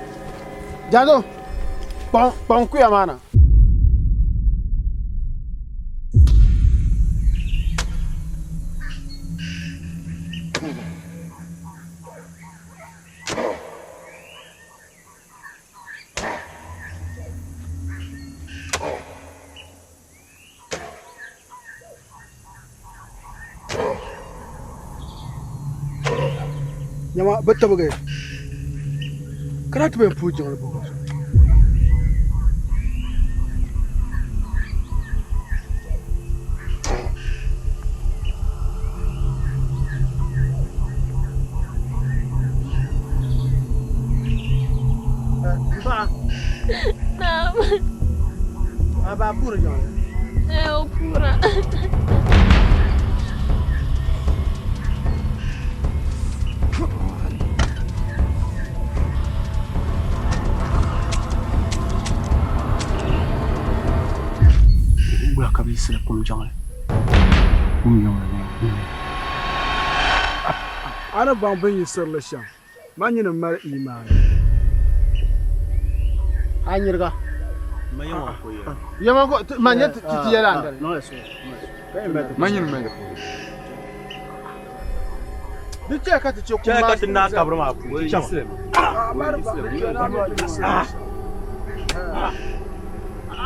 Jato, kpaŋ kuya maa na. Nyama bɛ tibigi ka daa ti bɛn puhi jiŋli bɔŋɔ. Naam. A ba puhiri jiŋli? Ee, o puhira. Wula ka bɛ yiɣisiri kum jiŋli? Kum jiŋli bee? A ni baŋ bɛ ni yiɣisiri li shɛm? Man nyini m-mali imaani. A nyiriga, Yɛma ko ma nyɛ ti ti yɛla andali. Ma nyini ma Di chɛ ka ti chɛ kum Chɛ ka ti naai kabiri maa puuni. Chama.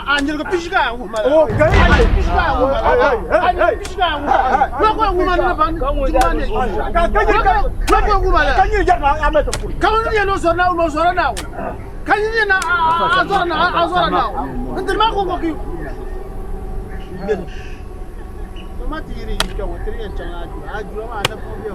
A nyirigi pishi ka a wuhi ma la. A nyirigi pishi ka a wuhi ma la. A nyirigi pishi ka a wuhi ma la. Lɔkɔ wuhi ma ni ban juma ne. Lɔkɔ wuhi ma la. Ka nyiri jɛri na a mɛ ti kuri. Ka ŋun yɛ ni o zɔri na o zɔri na o. Ka nyiri yɛ na a zɔri na a zɔri na o. N diri maa ko ko ki. Ma ti yiri yi kpɛ ŋɔ tiri yɛn chaŋ Ajura. Ajura maa a na puhi bɛ.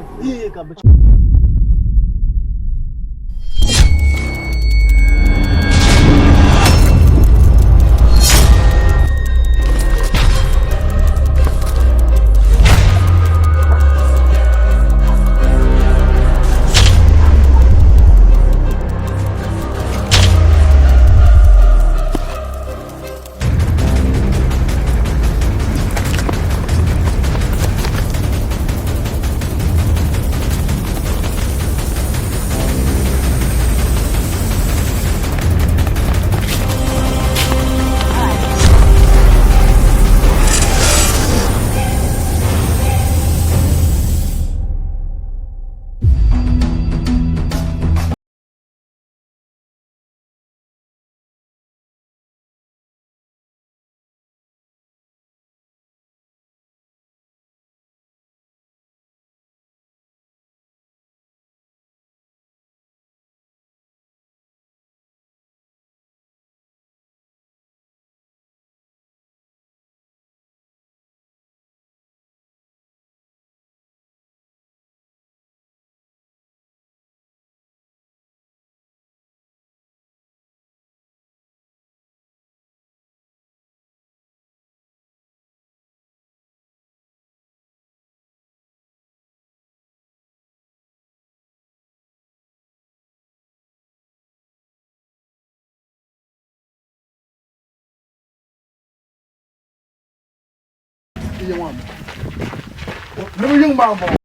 Ni bi yiŋ maa m-bɔŋɔ.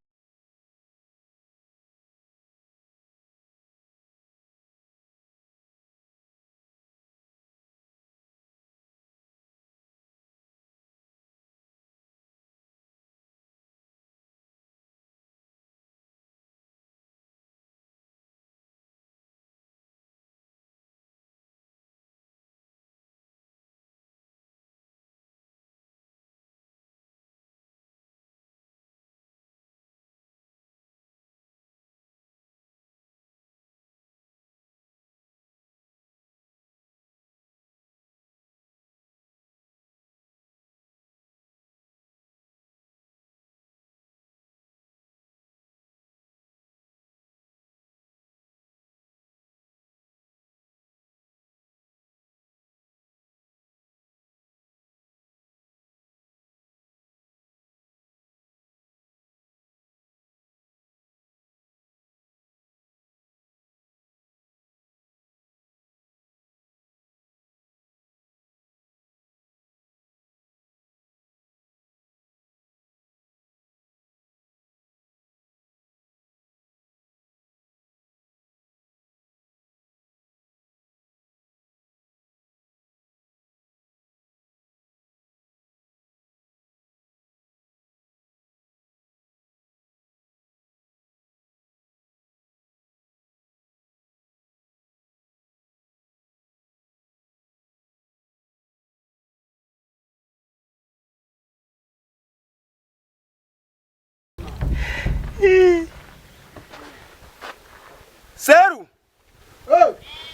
Seru!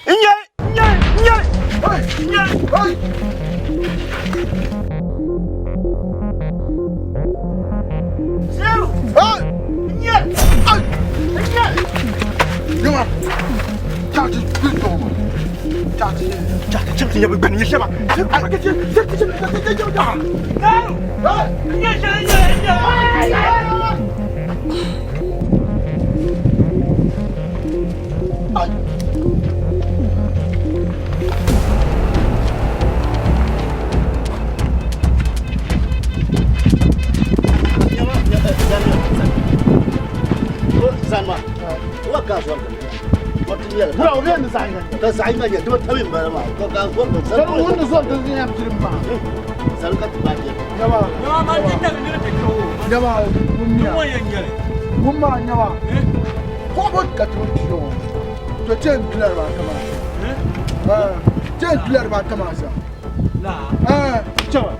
Nye! Nye! Nye! Nye! Seru! Nye! Nye! Nyama! Chaati bi dɔgɔ. Chaati. Chaati chaati nye bi gbani nye shɛba. Seru! Nye! Nye! Nye! Nye! Ka saɣi ma nyɛ dibata mi n-bala maa. Ka ka zɔri ka sani ŋun ni zɔri din yɛn piri maa. Sani ka ti baai jɛri. Nyama. Nyama maa ti tagi niri ti kpe o. Nyama wummiya. Ŋun yɛn nyɛli. Wum maa nyama. Kɔɣibu ka ti bi kpi o. To ten dula dibaata maa zaa. Ten dula dibaata maa zaa. Laa. Chama.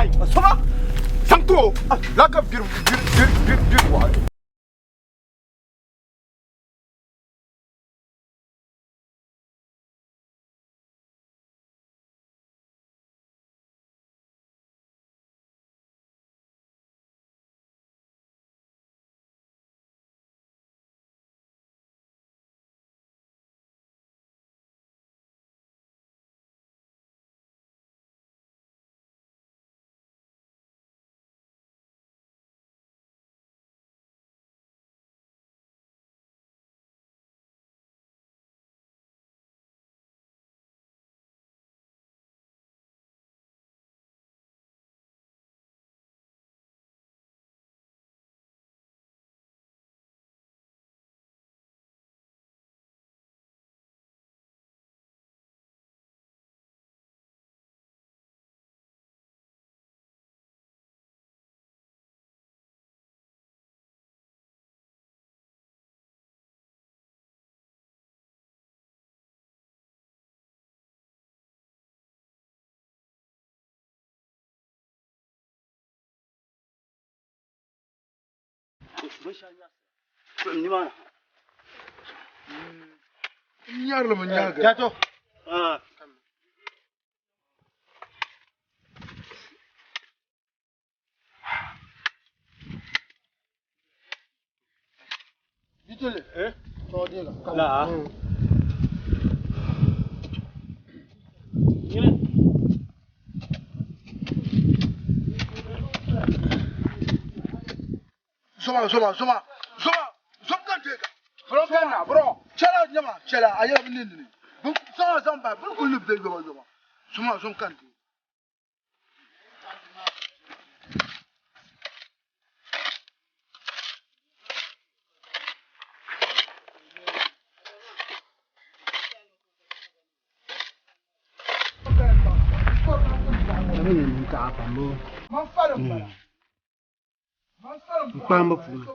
Ai, soma zaŋ ti o la ka biri biri biri biri biri waɣali. N nyarili mi nyaagi. Jato. Bitili. Tɔɔ deega. Laa. Zoma zoma zoma zoma zom kan deega. Bro kan na bro. Chɛla nyama chɛla a yɛla bi nini. Bin zoma zaŋ ba bin kuli be yoma yoma. Zoma zom kan deega. Man falim bala. Man falim N kpaamba puuni.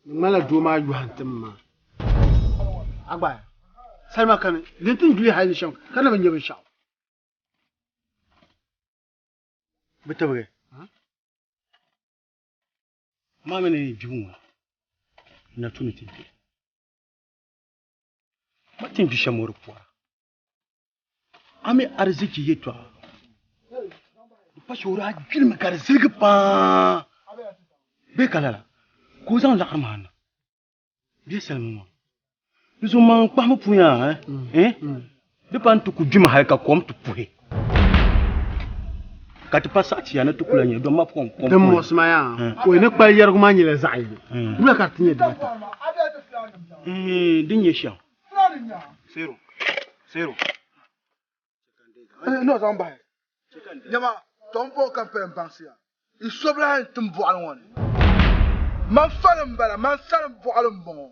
Di ŋmanila doo maa yɔhi n-tim ma. A gba salima kani din ti ni duli hali ni shɛm ka na bi nya binshɛɣu. Bi tibigi. Maa mi ni gbibu ŋɔ na tu ni ti gbi. Ma ti ni gbi shɛm ŋɔ di pɔra. A mi ariziki yɛtɔɣa di pa shɛli o daa gbinimi ka di ziligi paa bee ka lala ka o zaŋ laɣiri maa na bee salima maa di zuɣu man kpahimi puya eh? Di pa n ti ku gbimi hali ka kom ti puhi ka ti pa saɣatiya ni ti kula nyɛ dɔn ma kom kom Din muɣisi ma yaa o ni kpali yɛrigu maa nyɛla zaɣ yini wula ka di ti nyɛ dibata. Din nyɛ shɛm Sero. Sero. No zaŋ bahi. Nyama tom bo kan pɛn baŋsiya. I sobila n tim bɔɣili ŋɔ ni. Man falim bala, man salim bɔɣili n bɔŋɔ.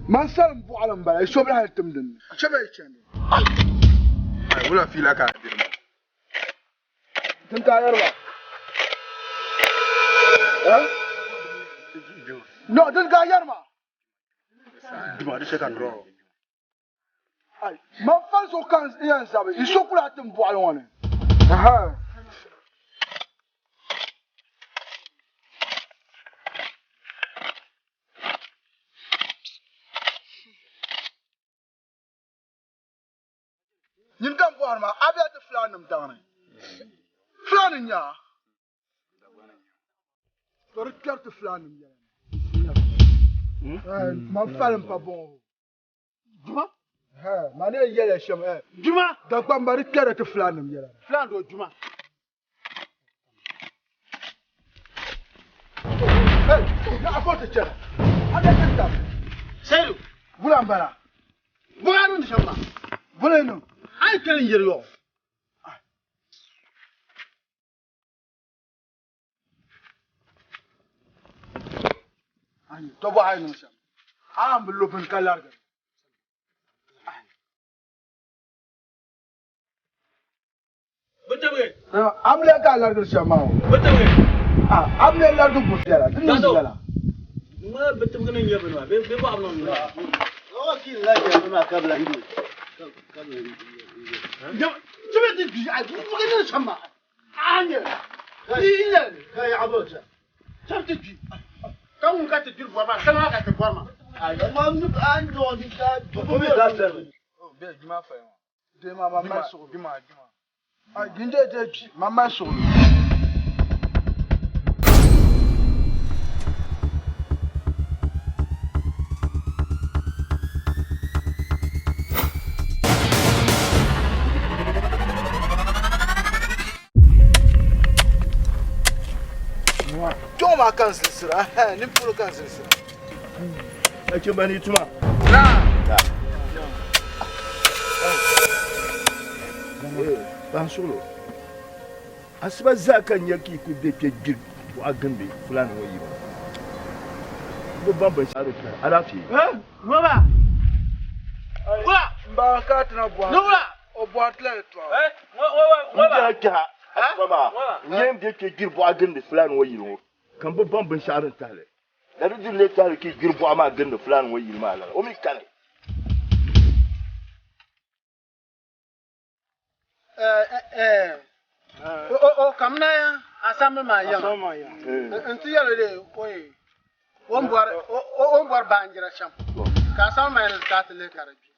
Man salim bɔɣili n bala, i sobila n tim dinni. Chɛba yi chandi. Ai, wula fiila ka a diri ma. Tin ka yɛri ba. Eh? No, din ka yɛri ma. Dima di chɛ ka n dɔɔ. Ai, man fali so kan yɛn zabi, i so kula tim bɔɣili ŋɔ ni. Aha. Nyin kan bɔhiri ma, a bela ti fulaannim daŋ ni. Fulaani n-nyɛ a? To di kpɛri ti fulaannim yɛla ni. Man fali m-pa bɔŋɔ. Juma? Ma ne yɛla shɛm eh. Juma. Dagbamba di kpɛri ti fulaannim yɛla. Fulaan doo Juma. Hey, na afɔ ti chɛna. A bɛ ti tam. Seidu. Wula m-bala. Buɣa niŋdi shɛm maa. Bula niŋ. A yi kpɛri n-yɛri yɔɣu. To bɔhi a yi niŋ shɛm. A ni bi lo bini ka larigi. Amiliya ka a larigiri shɛm maa o. Amiliya larigi bu viɛla, di niŋ viɛla. Kpɛŋɔ maa ka n zilisira, nini polo ka n zilisira. Nachimba ni tuma. Baŋsuɣulo, asiba zaa ka n nya ka yi kuli be kpe gbiri buɣa gindi Fulani ŋɔ yibu. Bɛ baŋ binshɛɣu di kpɛri alaafee. Roba! Wula! M-ba ka ti na bɔhiri. Ni wula! O bɔhiri ti la yɛltɔɣa. N biɛla kpɛha asiba maa n nya n be kpe gbiri buɣa gindi Fulani ŋɔ yili ŋɔ ka m bi baŋ binshɛɣu din tahili. Ka di diri lee tahili ka yi gbiri buɣa maa gindi Fulani ŋɔ yili maa lala o mi kani. O kamina assembly maa yiŋa n-ti yɛli li o ni bɔri baanjira shɛm ka assembly maa yɛli ka a ti lihi ka di gbi.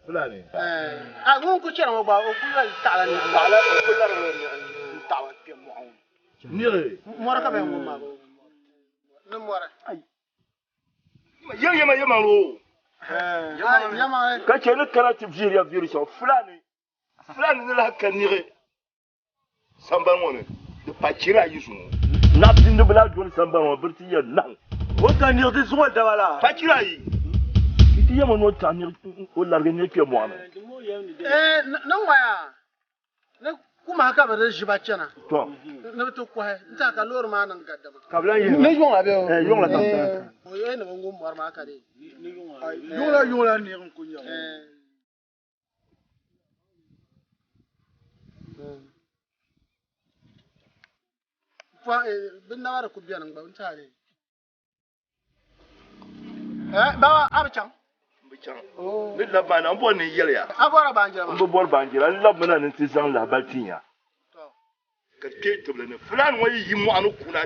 Fulani. A ŋun ku chɛri ŋɔ gba o ku yoli taɣila niɣi. Taɣila o ku larigila niɣi n-taɣi kpe mɔɣu ni. Niɣi. Mɔri ka bɛ ŋun maa ni mɔri. Yɛm yɛma yɛma ŋɔ. Ka chɛ ni kana ti viiriya viiri shɛm Fulani. Fulani ni lahi ka niɣi sambani ŋɔ ni di pa chira ayi zuŋɔ. Naɣ bi lahi doli sambani ŋɔ biri ti yɛn nahu. O ka niɣi di zuɣu daba la. Pa chira ayi. Yi ti yɛma ni o taɣi niɣi o larigi niɣi kpe mɔɣu ni. Ni ŋɔya ni kumahi ka bɛ di ʒiba chana To. ni bɛ ti kɔhi n-tiɛha ka loori maa niŋ gadama. Ka bɛ lahi yihi Ni yuŋ la bɛ o? Eh, yuŋ la ka. O yɛli ni bɛ ŋum mɔri maa ka di. Yuŋ la yuŋ la niɣi n-ku nyɛ ŋɔ. Bɛ naba di ku beni gba n-tiɛha di. Eh, baba, a bi chaŋ? N bi chaŋ. Ni labi maa na, n bɔri ni n yɛli ya. A bɔrila baanjira maa? N bi bɔri baanjira. N labimi na ni n ti zaŋ lahibali tin ya. Ka di kpe tibili ni Fulani ŋɔ yi yi mɔɣu ni kuna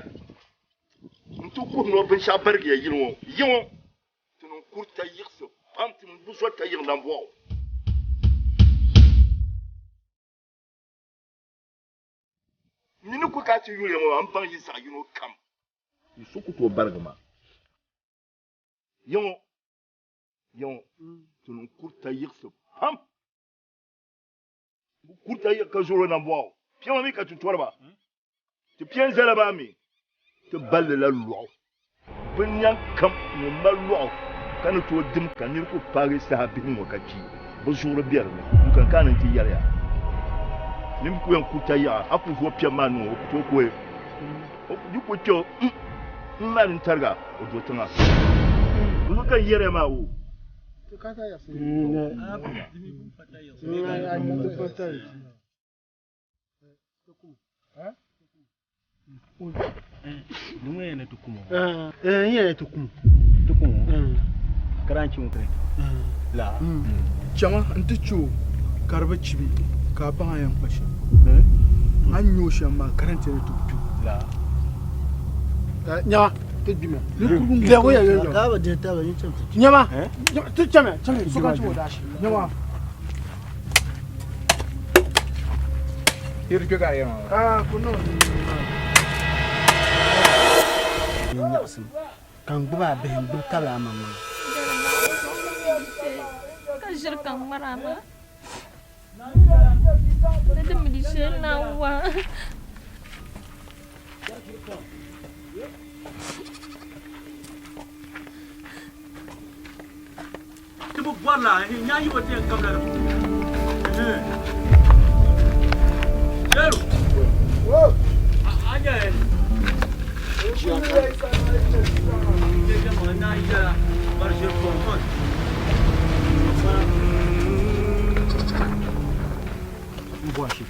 nti kuhi ni o binshɛɣu barigiya yili ŋɔ, yi ŋɔ ti niŋ kurita yiɣisi pam, ti niŋ buzɔrita yiɣi nambɔɣu. N ni ku ka a ti yuli ya ŋɔ maa, m baŋ yi zaɣ yino kam. Yi so ku tooi barigi ma. Yiŋɔ, yiŋɔ, ti niŋ kurita yiɣisi pam. Bɛ kurita yiɣi ka zɔr o nambɔɣu. Piɛma mi ka ti tɔri ba. Ti piɛ n-zala maa mi, ti balli la lɔɣu. Binnɛŋ kam ŋun mali lɔɣu ka ni tooi dim ka nir ku paagi saha bihi ŋ-ŋɔ ka kpi, bɛ zuɣuri be di ni. N kan ka a ni nti yɛli ya, Nini ku yɛn kurita yaɣa, a ku vooi piɛm maa niŋ o, o ku tooi kuhi. Di ku kpe o, m mali n tariga, o do tiŋa. Di zuɣu ka n yɛri ya maa o. Chama n-ti che o ka di bi chibi ka a baŋ a yɛn kpa shɛm. A ni nya o shɛm maa ka di ni ti yɛn ti kpi o. Nyama, ti gbimi. Nyama, ti chami, chami, sokam chami o daashi. Nyama. Nyaɣisim ka n gbubi a bihi n gbubi tabili a maŋmaŋa. ʒiri ka ŋmara maa. Ni di mi di shee na wa. Ti bi bɔri la, nyaa yi bi ti yɛn kabila di puuni. Sheru, a nyɛ N bɔhi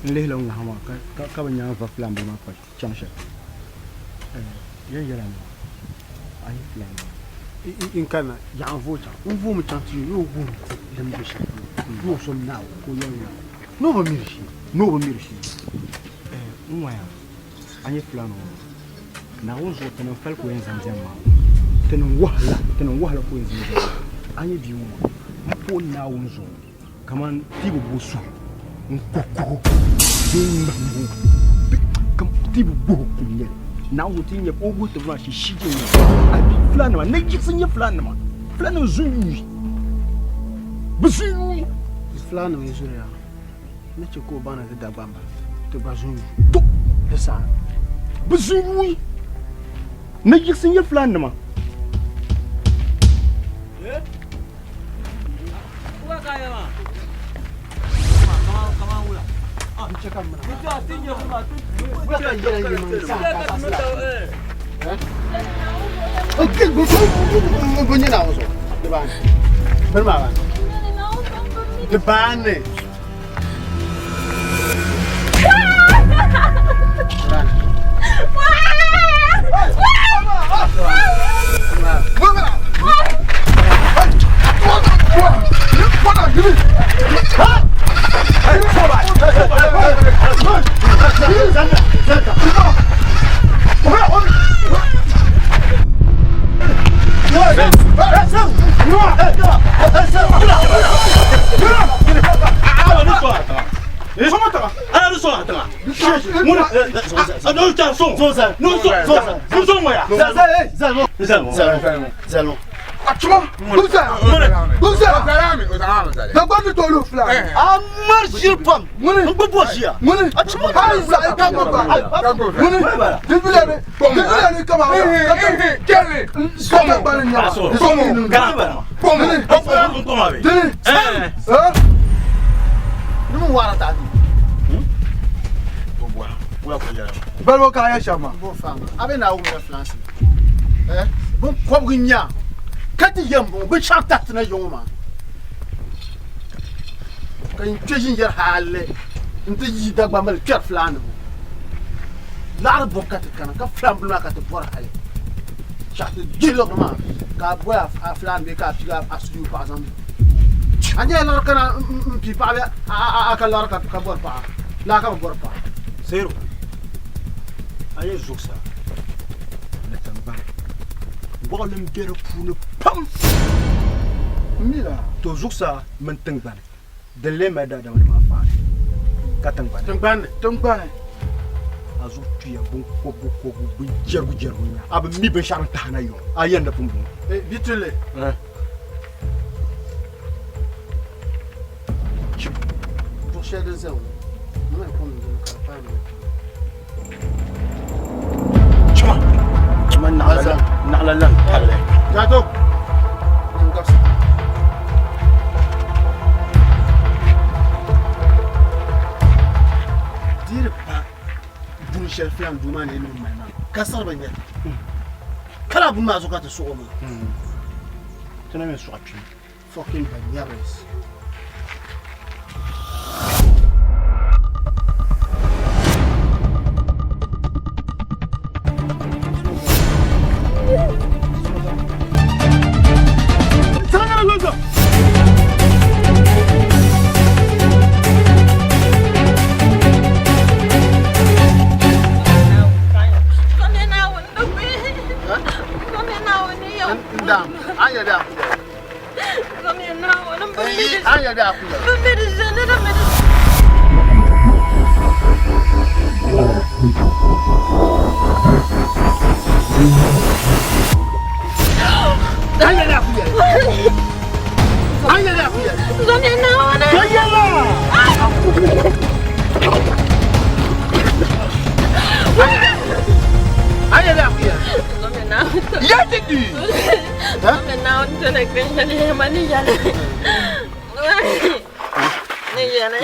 n lihila ŋɔha maa ka bi nyaŋ va filaŋ bili maa kpa chaŋ shɛli. Yɛn yɛla ni a yi filaŋ maa n kanna yaɣa n vooi chaŋ n voomi chaŋ ti yo o guhiri din be shɛli polo ni o so Naawuni ka o yɛli Naawuni ni o bi miri shee ni o bi miri shee n ŋɔya a nyɛ filaŋ ŋɔ Naawuni zuɣu ti niŋ fali ka o yɛn zaŋ diɛm maa ti niŋ wahala ti niŋ wahala ka o yɛn zaŋ diɛm maa a nyɛ bia ŋɔ maa m puhi Naawuni zuɣu kaman ti bi bo suhu n kuhi bee n ŋmahim o ti bi guhi kum nyɛli Naawuni ti nyɛ o guhi tibu maa shi shi je nyɛli a bi fulaannima ni yiɣisi nyɛ fulaannima fulaannima zuyuui bi zuyuui fulaannima yi zuriya ni chɛ ka o baŋ ni ti Dagbamba ti gba zuyuui to di saha bi zuyuui ni yiɣisi nyɛ fulaannima. Di baani. Balibo ka a yɛ shɛm maa. A bɛ Naawuni la filansi bin kɔbigi nya ka ti yɛn bɔŋɔ binshɛɣu tariti na yiŋɔ maa ka n kpe ʒini yɛri hali n ti yi Dagbambili kpɛri fulaannima laɣiri bɔbu ka ti kana ka filan bili maa ka ti bɔri hali shɛɣu ti dihi liɣiri maa ka a boli a fulaan bee ka a piigi a suyu paɣa zaŋ a nyɛla liɣiri kana n pii paɣa bee a ka liɣiri ka bɔri paɣa laa ka bi bɔri paɣa. Zero. A yi zuɣusaa ni tiŋgbani wɔɣilim be di puuni pam. To zuɣusaa mini tiŋgbani din lee mali daadama nim anfaani ka tiŋgbani. Tiŋgbani. Tiŋgbani. A zuɣu tuya binkɔbigu kɔbigu bin jɛrigu jɛrigu nya. A bi mi binshɛɣu din tahi na yɔŋ. A yɛn di pumpɔŋɔ. Bitulli. Duɣu shɛli din ʒɛya ŋɔ niŋmi kom niŋ dinni ka di paai miniti. Chima. Chima naɣila lan palli. Jato. N gabisi. Diri pa buni shɛli filan duu maa ni ni mali maa ka sari bi nyɛli. Kala buni maa zuɣu ka ti suɣi o maa. Ti na mi suɣa kpimi. Fucking banyaris. Zomiya Naawuni. Ka yɛla. A yɛla a ku yɛla. Zomiya Naawuni. Ya ti di. Zomiya Naawuni tɔna kpɛn shɛli ma ni yɛli. Ni yɛli.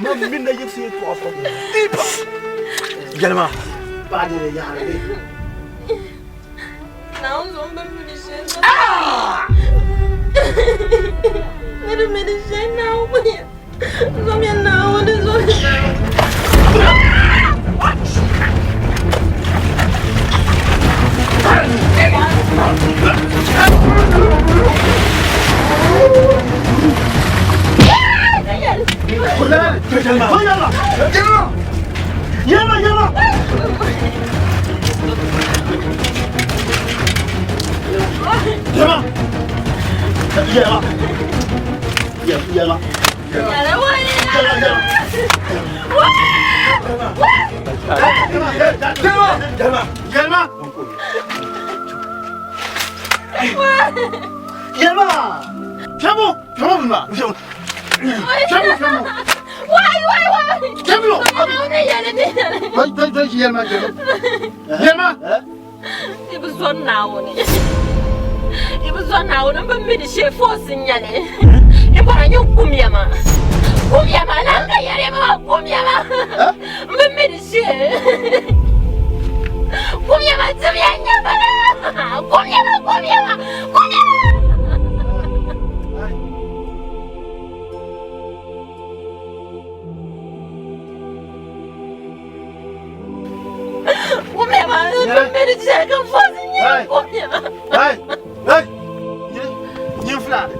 Ma min na yiɣisi yɛltɔɣa pam. Yɛlima. Paɣa dini yaɣiri bɛ. Naawuni zuɣu n bi mi di shee. Ni di mi di shee Naawuni. Zomiya Naawuni zomiya Naawuni. Yɛlima yɛlima. Yɛlima. Yɛlima. Yɛlima. Yɛlima. Yɛlima. Fiɛbu fiɛbu bɛ ma. Fiɛbu fiɛbu. Wai wai wai. Fiɛbu. Naawuni yɛli ni yɛli. Dɔyi dɔyi dɔyi yɛlima yɛlima. Yɛlima. I bi zɔri Naawuni. I bi zɔri Naawuni n bi mi di shee foosi n nyɛli. I bɔra nyin kumya ma. Kumya ma lan ka yɛri ma maa kumya ma. N bi mi di shee. Kumya ma timiya n nyɛ bala. Kumya ma kumya ma kumya ma. Kumya ma n bi mi di shee ka foosi n nyɛli kumya ma. Hey, hey, nyin fulani.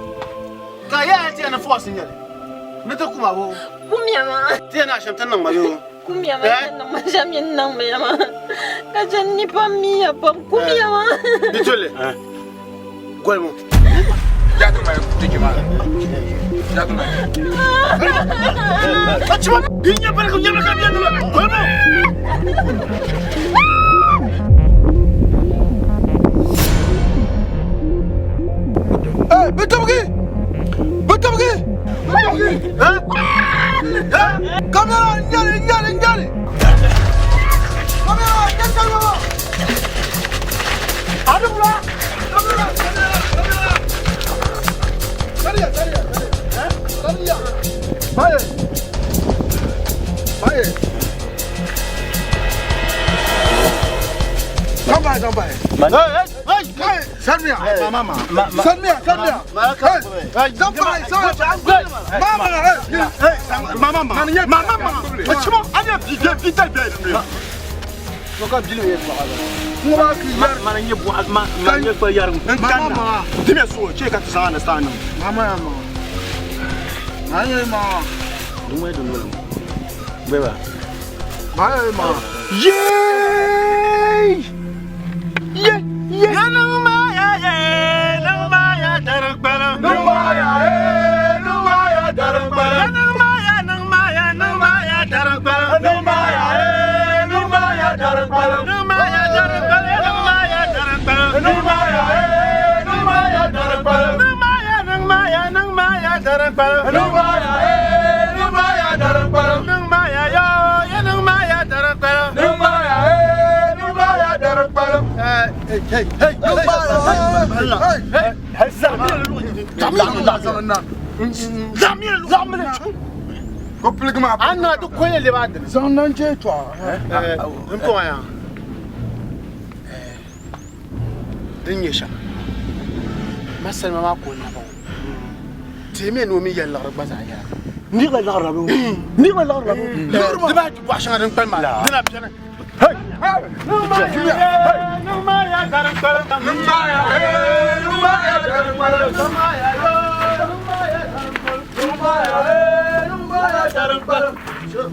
Ka yɛla ti yɛn fɔɔsi nyɛli. Ni ti kuma bo. Kumya ma. Ti yɛn ashɛm ti niŋ ma yoo. Kumya ma ti niŋ ma shɛm yɛn niŋ ma ya ma. Ka chɛ ni pam miya pam kumya ma. Bitolli. Golimu. Jaatu ma tiji ma. Jaatu ma. Achima. Bi nya baraka nya baraka biya nima. Golimu. Eh, bitobigi! Bitobigi! Eh? Eh? Kamera nyali nyali nyali! Kamera nyali nyali! Adumla. Kamera kamera kamera! Sariya sariya sariya! Eh? Sariya! Baye! Baye! Zambaye zambaye! Hey, hey, hey! Sariya! Mama, Sariya sariya! Hey! Zambaye zambaye! Mama! Hey! Mama, mama, mama, mama. Achima, anya bi bi bi bi. Ka bili yɛ tɔgɔ la. Kuma ki yar. Mana nye bu ma ma nye kpa yar. Mama ma. Dimi so che ka tsa na sa na. Mama ya ma. Maye ma. Dumwe dun wala. Beba. Maye ma. Yey! Ye ye. Ya nang ma ya ye, nang ma ya darang bala. Nang ma ya ye, nang ma ya darang bala. Ya nang ma ya, nang ma ya, nang ma ya darang bala. Nang ma ya ye, nang ma ya darang bala. Nang ma ya darang bala, nang ma ya darang bala. Nang ma ya ye, nang ma ya darang bala. Nang ma ya, nang ma ya, nang ma ya darang bala. Nang ma ya ye, nang ma ya darang bala. Nang ma ya yo, ya nang ma ya darang bala. Nang ma ya ye, nang ma ya darang bala. Hey, hey, hey, Nang ma ya ye, hey, hey. Hey, Zamir, Zamir. Ko piligi ma. An na ti konya le b'a deli. Zaŋ nan je tɔɣa. N kɔŋ ya. Din nyɛ shɛm. Ma salima maa ka o naba o. Teemi ni o mi yɛli liɣiri gba zaa yɛla. Ni ka liɣiri la bɛ. Ni ka liɣiri la bɛ. Di baa ti bɔɣu shɛŋa din kpalim maa. Dina bɛni.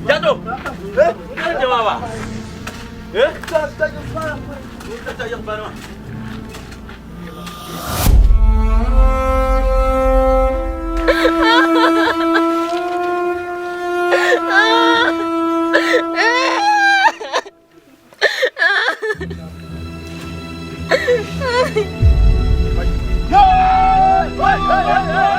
Jato. Eh? Jama ba. Eh? Hey!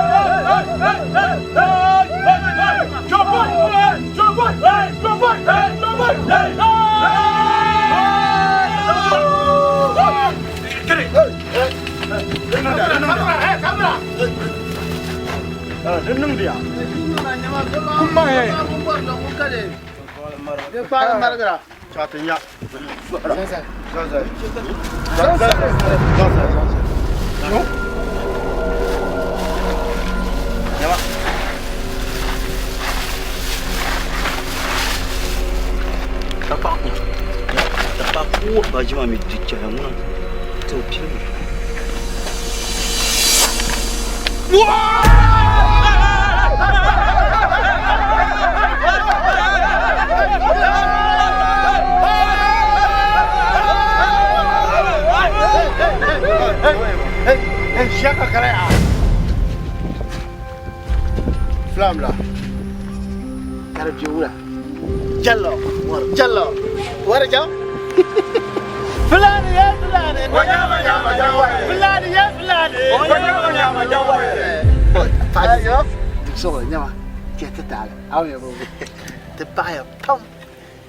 Ti paɣiya pam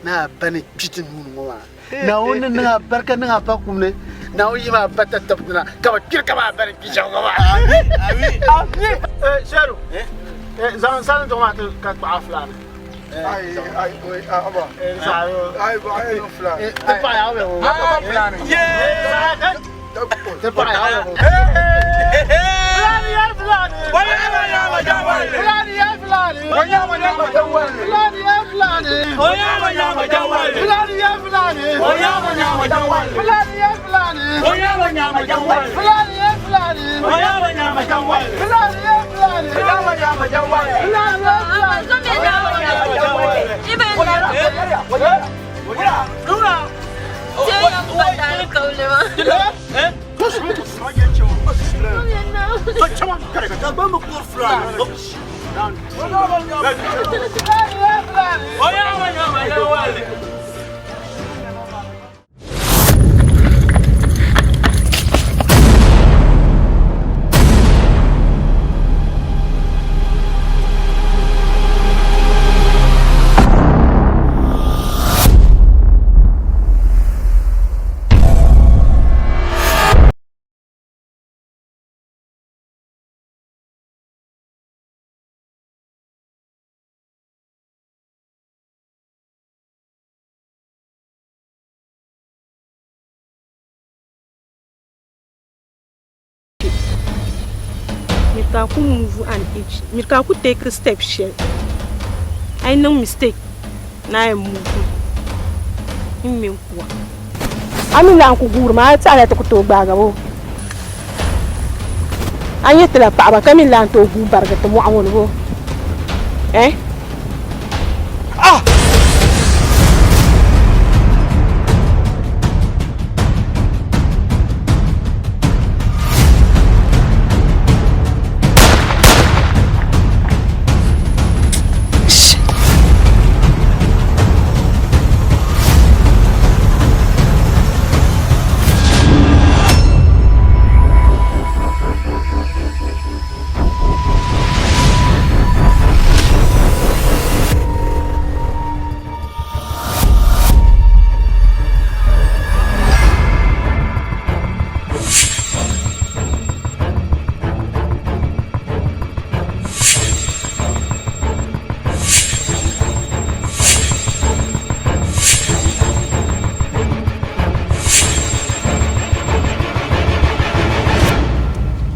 ni a ba ni kpi ti nuu ni ŋɔ maa. Naawuni ni niŋ a barika niŋ a ba kum ni. Naawuni yi maa ba tatabo na ka bɛ kpiri kaman a ba ni kpi shɛm ŋɔ maa. Sheru, zaŋ salim duɣu maa ti ka kpaɣi fulaani. Ti paɣiya o bɛ ŋɔ. Ti paɣiya o bɛ ŋɔ. Fulani ya fulani. Fulani ya fulani. Fulani ya fulani. Fulani ya fulani. Fulani ya fulani. Fulani ya fulani. Fulani ya fulani. Fulani ya Miri ka a ku move an inch. Miri ka a ku take step shɛli. A yi niŋ mistake ni a yɛn move n ŋme n-ku a. A mi lahi ku guuri maa a tɛhila ti ku tooi gbaagi ba o. A nyɛ ti la paɣaba ka mi lahi tooi guui barigi ti mɔɣu ŋɔ ni bo? Eh? Ah!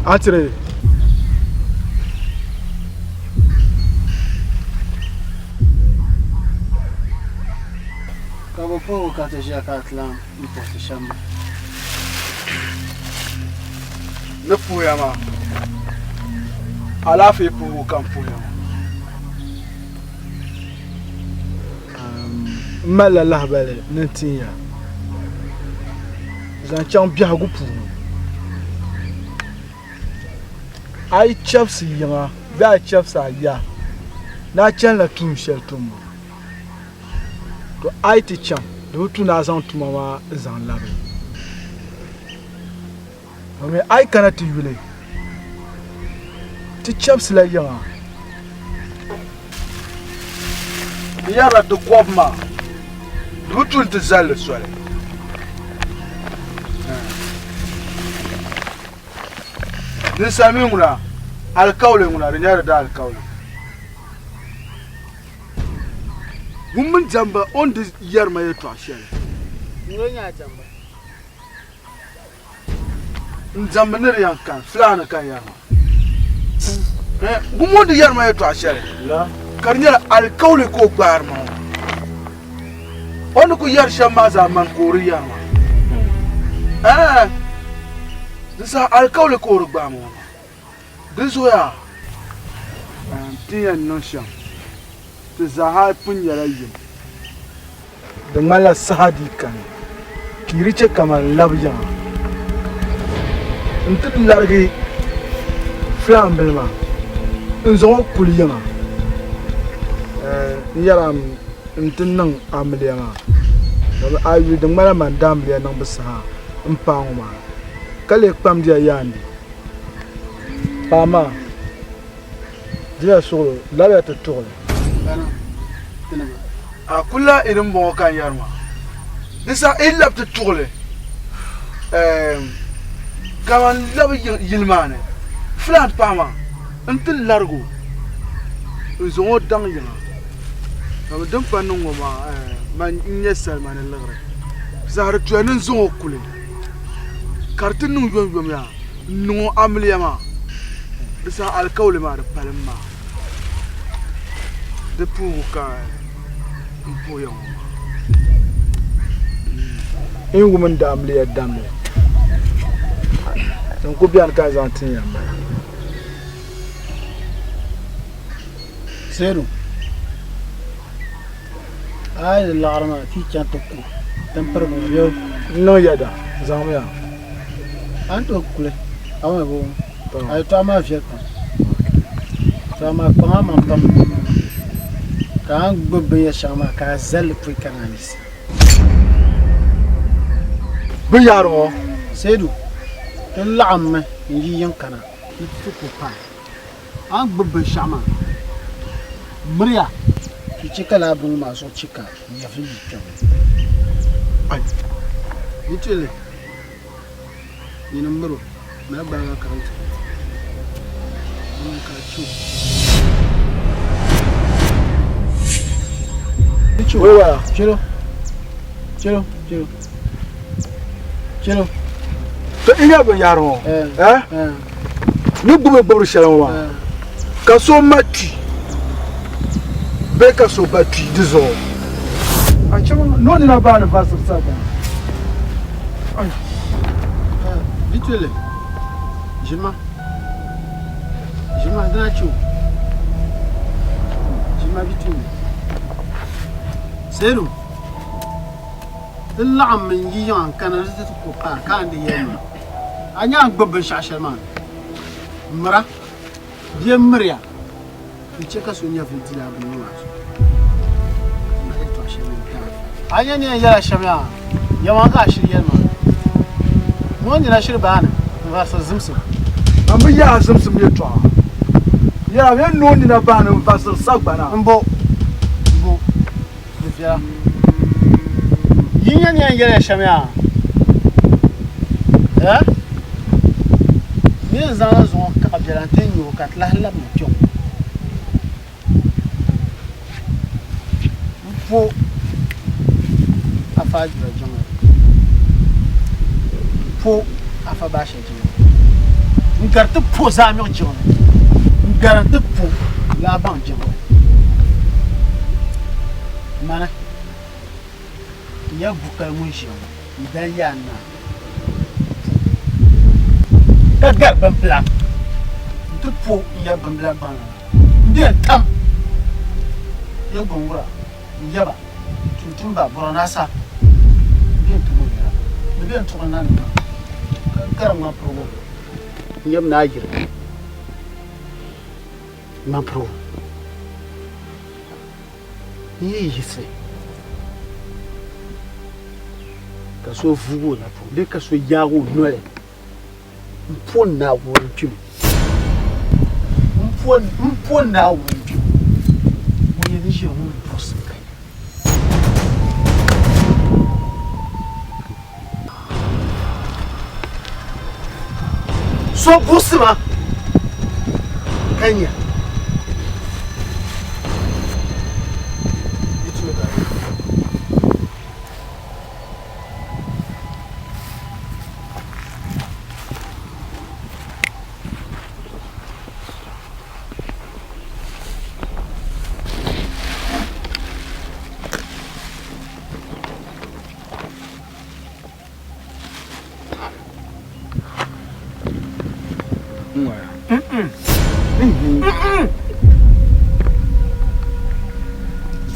Atire. Ka bɛ puhi o ka ti ʒiya ka a ti lan puhi ti shɛm maa. Ni puhiya maa, alaafee puhibu ka n puhiya maa. M malila lahibali ni n tin ya zaŋ chaŋ biɛhigu puuni. A yi chɛbisi yiŋa bee a chɛbisi a ya ni a chanila tuun shɛli tumbu, to a yi ti chaŋ di bi tu ni a zaŋ tuma maa zaŋ labi. Domin a yi kana ti yuli ti chɛbisila yiŋa. N yɛrila di kɔbu maa, di bi tu nti zali li soli. Ninsal mi ŋuna, alikauli ŋuna, di nyɛla di daalikauli. Ŋun mini diɛmba o ni di yɛri ma yɛtɔɣ shɛli. Ŋuni n-nyɛ a diɛmba? N diɛmba ni di yɛn kani, fulaani ka n yɛri maa. Ŋun ŋun di yɛri ma yɛtɔɣ shɛli, ka di nyɛla alikauli ka o gbaari ma ŋɔ. O ni kul yɛri shɛm maa zaa mani ka o di yɛri ma. Ɛɛn, di saha alikauli ka o di gbaai ma ŋɔ maa. Di zuɣu yaa, ti ni yɛn niŋ shɛm, ti zaaha pun nyɛla yim. Di ŋmanila saha dii kani ka yi di chɛ kaman labi yiŋa nti larigi filaanbili maa n-zaŋ o kuli yiŋa n yɛr a mi nti niŋ amiliya maa, dama a yuli di ŋmanila man daamiliya niŋbu saha m-paai ŋɔ maa, ka lee kpamdiya yaandi. Paɣ maa. Diya suɣulo, labiya ti tuɣili. A ku lahi iri m-bɔŋɔ ka n yɛri maa. Di saha yi labi ti tuɣili kaman labi yili maa ni, filan paɣa maa nti larig o n-zaŋ o daŋ yiŋa. Kaman din pa niŋ ŋɔ maa, man n-nyɛ salima ni liɣiri. Saha di tuya ni n zaŋ o kuli ka di ti niŋ yomyom yaa. N-niŋ o amiliya maa, di saha alikauli maa di palim maa, di puhigu ka m puhi ya ŋɔ maa. N yi wum n da amiliya damli, din kul beni ka n zaŋ tin ya m-bala. Seedu, a yi di liɣiri maa ti chaŋ ti ku din pirigi ŋɔ bee? N niŋ yɛda, zaŋmiya. A ni tooi kuli, a mi bi wum. A yɛtɔɣa maa viɛli pam. To amaa kpaŋ a maŋ pam ka a ni gbubi binyɛr shɛŋa maa ka a zali li pɔi ka naan yiɣisi. Binyahari ŋɔ. Seedu, ti laɣimmi n-yi yiŋ kana ni ti ti ku paai. A ni gbubi binshɛɣu maa, miriya ka yi chɛ ka lala bini ŋɔ maa zuɣu chɛ ka nyɛvili yi kpɛbu ni. Yi ti li, nyini m-mir o, mali gbaagi a karimti ka a chɛ o. Chɛl o, chɛl o, chɛl o, chɛl o. To n nya binyahari ŋɔ, eh? Ni gbubi gbubiri shɛli ŋɔ maa, ka so ma kpi bee ka so ba kpi di zuɣu. A chaŋ ni o nina baani varisiri sagbana. Bituli, ʒirima, ʒirima dina chɛ o, ʒirima bituli. Seedu, ti laɣimmi n-yi yiŋa n-kana ni ti ti ku paai ka a ni di yɛli ma. A nya a ni gbubi binshɛɣu shɛli maa? Mira, bia m-miriya n-chɛ ka so nyɛvili di lala bini ŋɔ maa zuɣu. A yɛtɔɣ shɛli ni n-taai. A nya ni yɛn yɛla shɛm yaa? Yɛma ka a shiri yɛli ma. Ŋɔ nina shiri baani n-varisiri zimsim. Man bi yaai zimsim yɛtɔɣa. Yɛla bɛ ni o nina baani n-varisiri sagbana. M-bo, m-bo. Di viɛla. Yi nya ni yɛn yɛliya shɛm yaa? Eh? Ni yɛn zaŋla zuŋɔ kaɣa biɛla nti nyu o ka ti lahi labina kpe ŋɔ. M po Afa Ajura jiŋli. M po Afa Baasha jiŋli. N gari ti po Zaamiɣ jiŋli. N gari nti po Laabaŋ jiŋli. Mani n-nyɛ bukali ŋun ʒiya ŋɔ, n dan yaa naa ka gari bimbila nti po n-ya bimbila gbaŋ la. M be n-tam ya gɔŋgura n-yaba tumtumba bɔrɔnaasa m be n-tum o yɛla. Di be n-tuɣi nanima ka gari ŋmanpirigu n-yab naa yiri ŋmanpirigu. N yi yiɣisi ka so vuug o napɔŋ bee ka so yaag o noli m-po Naawuni kpimi, m-po Naawuni kpimi, ŋun yɛn ni ʒiya ŋun buɣisim ka ya. So buɣisi ma ka nya.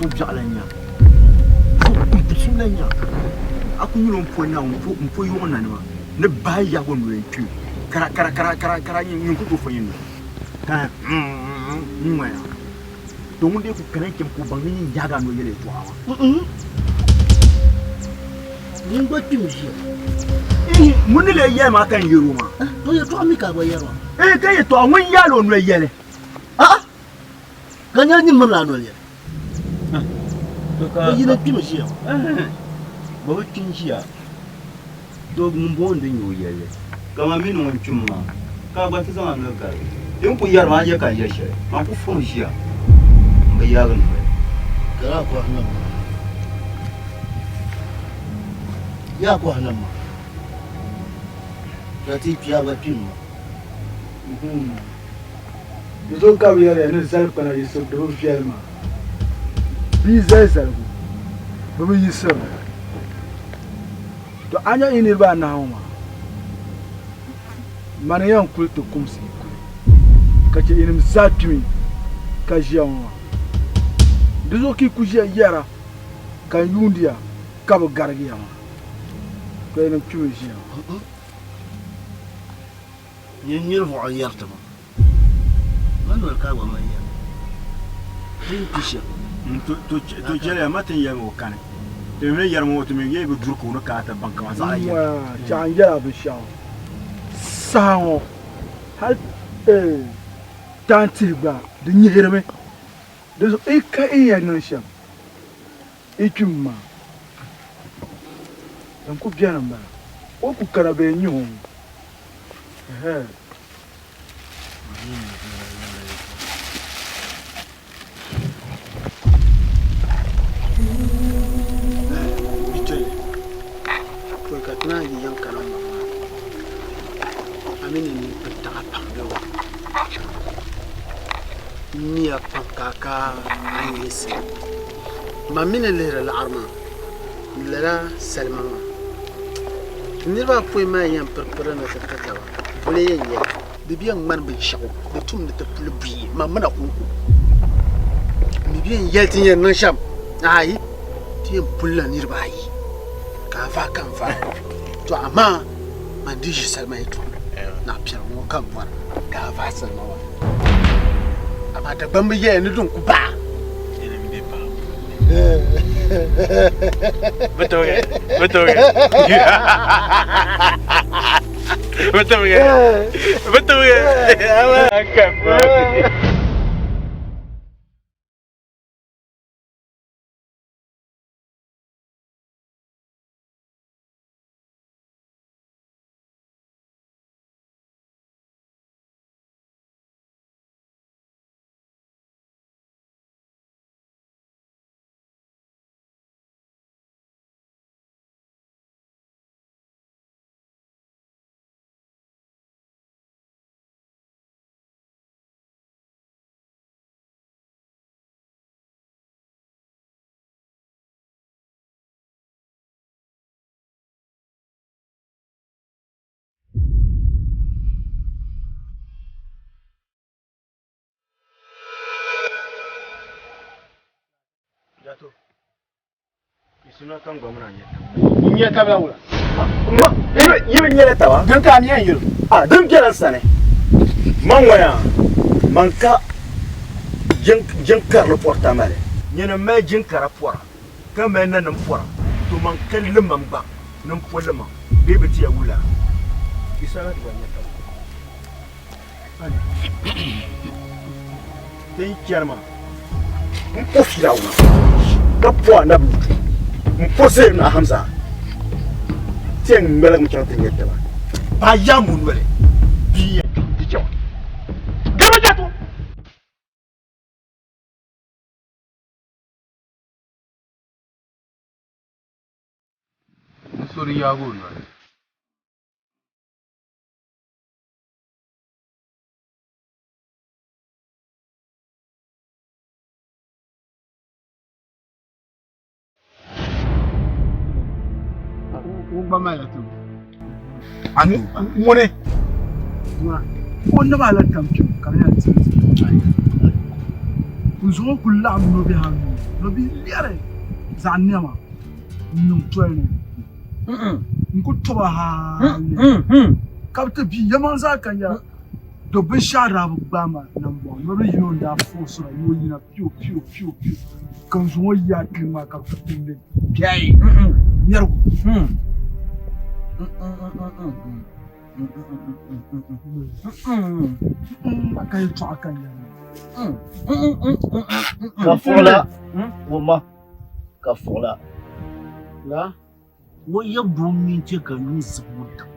So biɛɣu la nya so la nya a ku nyɛla o ni po Naawuni m po yuɣu nanima ni bahi yahigu noli n kpi kara kara kara kara kara nyin ku tooi fo nyin noli ka n ŋmaya to ŋun dee ku kana n-chɛ ka o baŋ ni nyin yaagi a noli yɛli yɛtɔɣa maa. Nyin gba kpimi ʒiya. Ihi, ŋun ni lee yɛli maa ka n yɛl o maa. To yɛtɔɣa mi ka a gba yɛri maa. Ihi, ka yɛtɔɣa ŋun yaal o noli yɛli. A'a, ka nyɛla nyin mirila a noli yɛli. Bɛ yino kpimi ʒiya. Bɛ bi kpi n-ʒiya. To ŋumbɔŋɔ n-di nyɛ o yɛlli. Kaman mi ni ŋun kpim maa, ka a gba ti zaŋ a noli garigi. Di ni kul yɛri ma a ni yɛli ka n yɛli shɛli, man ku fom ʒiya m-bi yaagi n noli. Ka yaa kɔhi nam maa. Yaa kɔhi nam maa. Ka ti kpi a gba kpim ma. Di zuɣu ka bɛ yɛliya ni zalikpana yiɣisibu di bi viɛli maa. Bɛ yi zali zaligu, bɛ bi yiɣisiri li. To a nya yi niriba anahi ŋɔ maa, mani n-yɛn kuli ti kumsi yi kuli, ka chɛ yinim zaa kpimi ka ʒiya ŋɔ maa. Di zuɣu ka yi kul ʒiya yɛra ka n yuundi ya ka bi garigi ya maa. To yinim kpimi ʒiya ŋɔ. Nyin nirivuɣu n-yɛri ti ma. Ma noli ka a gba mali yɛli. Di ni kpi shɛm. To chɛliya ma ti ni yɛli o kani. Ti mi ni yɛri ŋɔ ti mi yɛli bi duri ka o ni kana ti baŋ kaman zaɣila yɛli. Chɛɣu n yɛla binshɛɣu saha ŋɔ hali taan tihi gba di nyihirimi. Di zuɣu yi ka yi yɛn niŋ shɛm yi kpimi maa din ku beni m-bala o ku kana bee n-nyuhi o. Pɔi ka ti naan yi yɛn kana ŋɔ maa, a mi ni ninpini taŋa pam be ŋɔ. N miya pam ka a ka a ni yiɣisi. Man mi ni lihiri laɣiri maa, n lala salima maa. Ti niriba apɔin maa yɛn piripiri ni ti ti taba, boli yɛn nyɛli. Di bi yɛn ŋmani binshɛɣu di tum ni ti puli buyi, man mi na kɔŋko. M mi bi yɛn yɛli ti ni yɛn niŋ shɛm, aai, ti yɛn pulila niriba ayi ka a vaai ka n vaai. To amaa man di ʒi salima yɛtɔɣa naɣ piɛli ŋɔ ka m bɔri ka a vaai salima maa. Amaa Dagbamba yɛya ni din ku baai. Betul ke? Betul ke? Betul ke? Betul ke? Akan. Jato. Isuna kan gba muna nyɛ taba. N nyɛ taba wula. Yi bi nyɛla taba. Din ka a mi yɛn yɛli. A din bɛla n sani. Man ŋɔya man ka jiŋ karili pɔri Tamale. Nyini m-mali jiŋ kara pɔra ka mali nanim pɔra to man ka limam gba ni m po limam bee bɛ ti ya wula. Isuna ti gba nyɛ taba. Ti yi chani maa, m po Firawuna, ka po Anabi Lutu, m po Sayyidina Hamza, ti yɛn ŋmaligimi chaŋ ti nya taba. Baa yaam o noli, bia. So di yaagi o noli. O gba malila tim. Ani ŋuni o naba ala tampiŋ ka di nyɛla tim n zaŋ o kuli laɣim nobihi anu nobihi lɛri zaɣ nɛma n niŋ toli ni n ku toba hali ka bi ti bia yɛmaŋ zaa ka ya do binshɛɣu daa bi gbaai ma nambɔɣu nobili yino n daa fuɣisira ni o yina piu piu piu piu ka n zaŋ o yaai kpini maa ka bi ti kumdi biɛhi ŋmɛrigu. Ka yɛltɔɣa ka n yɛli Ka fuɣila wumma ka fuɣila la o yab doo mini chɛ ka yuŋ zibu daŋ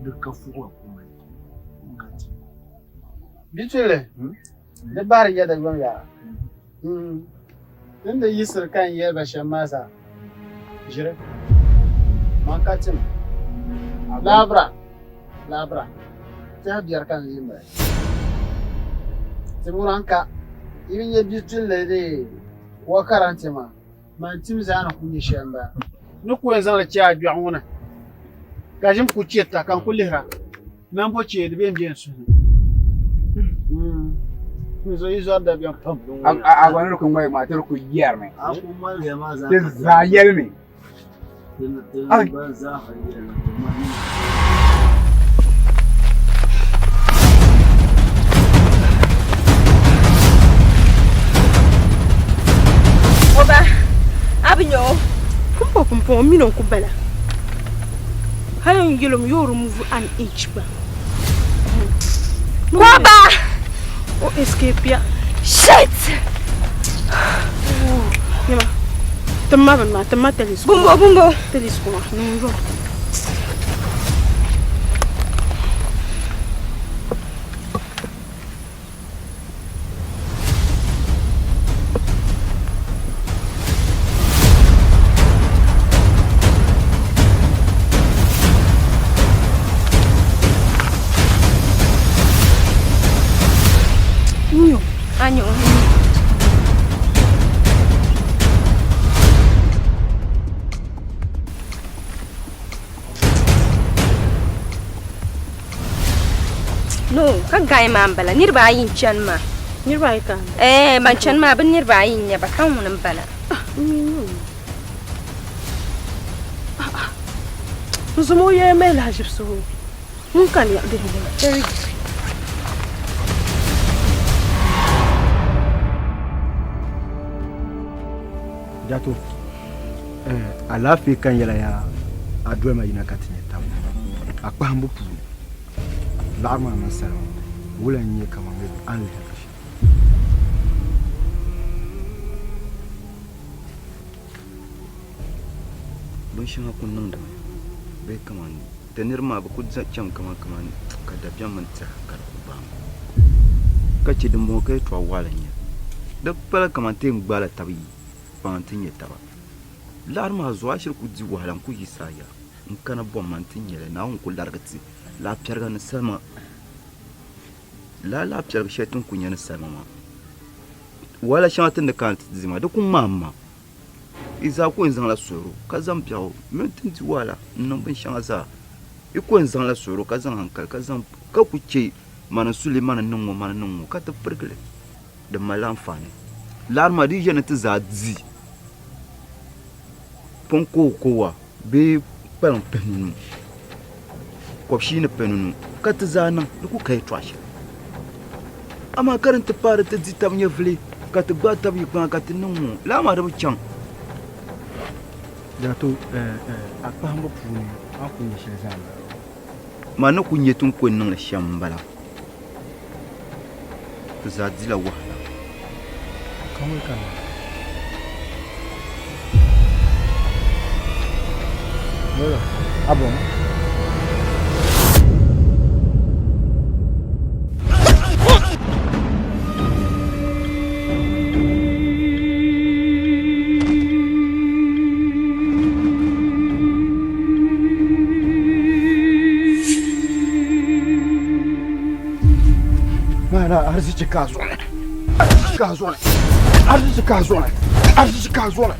di ka fuɣila kumani ka ti. Bituli di bahiri ya Dagbaŋ yaa. Din di yiɣisiri ka n yɛli ba shɛm maa zaa, ʒiri. Man ka tim. Laabira, laabira, tɛha biɛri ka n lee mali. Ti ŋuna n-ka, yi bi nya bia tulli dee wa karante maa, man tim zaa ni ku nyɛ shɛli m-bala. N ni ku yɛn zaŋ li chɛ a gbɛɣu ŋɔ ni, ka ʒim ku chirita ka n ku lihira. Nambo chee di be m-be n suhu ni. N zo yi zɔri dabiɛm pam. A gba ni di ku ŋmali maa ti di ku yɛrimi. Ti zaa yɛlimi. O ba, a bi nya o. Pumpɔŋ pumpɔŋ m mini o n-ku bala. Hali n yɛl o mi yoo remove an inch gba. Koba! O escape ya. Shit! Nyama, timma bini maa, timma telis. Bumbo, bumbo. Telis kuma, niŋ yom. Nyo. Anyo. No, ka gai maa n-bala. Niriba ayi n-chani maa. Niriba ayi ka? Ɛɛ, ban chani maa bɛ niriba ayi n-nyɛ ba, ka ŋuni m-bala. N zom o yɛya mali lahaʒibisi o ŋun kani ya bihi ni. Jato, eh, alaafee ka n yɛla yaa a doli ma yina ka ti nyɛ taba a kpahimbu puuni. Laɣiri maa mini salima ŋɔ, wula n-nyɛ kaman bɛ a ni lihiri li shɛm? Binshɛŋa ku niŋdimi bee kaman ti niriba maa bɛ ku chami kaman kaman ka dabiɛm mini tɛha ka di ku gbaai ma ka che dimbɔŋɔ ka yɛtɔɣ waɣila n-nyɛ li. Di pala kaman ti yɛn gbaala taba yi kpaŋ nti nya taba. Laɣiri maa zuɣu a shiri ku di wahala n-ku yiɣisi a yaa. N kana bɔmma nti nya li, Naawuni ku larigi ti laɣipiɛliga ni salima. Lala laɣipiɛliga shɛli ti ni ku nya ni salima maa, wahala shɛŋa ti ni kana ti di maa, di ku ŋmaam ma. Yi zaa ku yɛn zaŋla suhuro ka zaŋ biɛɣu mini ti ni di wahala n-niŋ binshɛŋa zaa. Yi ku yɛn zaŋla suhuro ka zaŋ hankali ka zaŋ ka ku chɛ mani n-su li, mani n-niŋ ŋɔ, mani n-niŋ ŋɔ ka ti pirigi li. Di malila anfaani. Laɣiri maa di yi ʒe ni ti zaa di pɔŋ kowa bee kpaliŋ pihinunu, kɔbishii ni pihinunu ka ti zaa niŋ di ku ka yɛtɔɣa shɛli. Amaa ka din ti paai di ti di tab nyɛvili ka ti gbaai tab yi kpaŋa ka ti niŋ ŋɔ, lala maa di bi chaŋ. Jato, a kpahimbu puuni a ni ku nya shɛli zaa m-bala. Maa ni ku nya ti ni ku niŋ li shɛm m-bala. Ti zaa dila wahala. Ka ŋuni ka niŋ? Yola, a bɔŋɔ? Arzichi ka a zuɣu ni. Ka a zuɣu ni. Arzichi ka a zuɣu ni. Arzichi ka a zuɣu ni.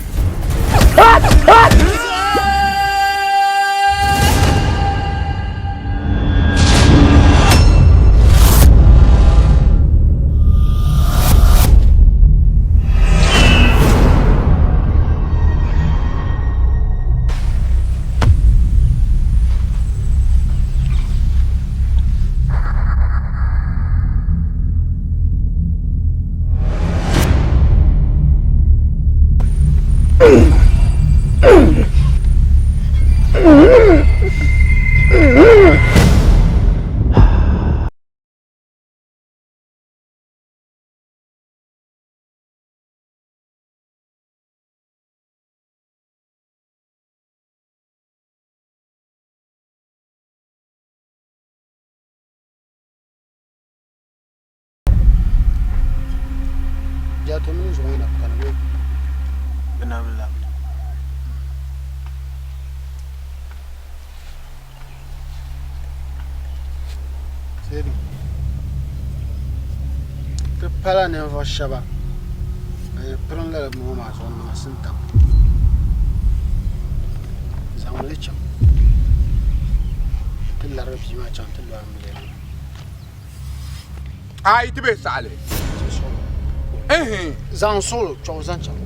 Jato mini zuɣu na kani bɛ. Bɛ na bi labina. Sedu, ti pala ninvuɣ shɛba ban yɛn pirim lala bini ŋɔ maa zuɣu n-niŋ sintaŋ. Zaŋmi li chaŋ ti larigi bia maa chaŋ ti lu amiliya ni. A yi ti be saɣili. Zaŋ suɣulo kpɛɣu zaŋ chaŋ.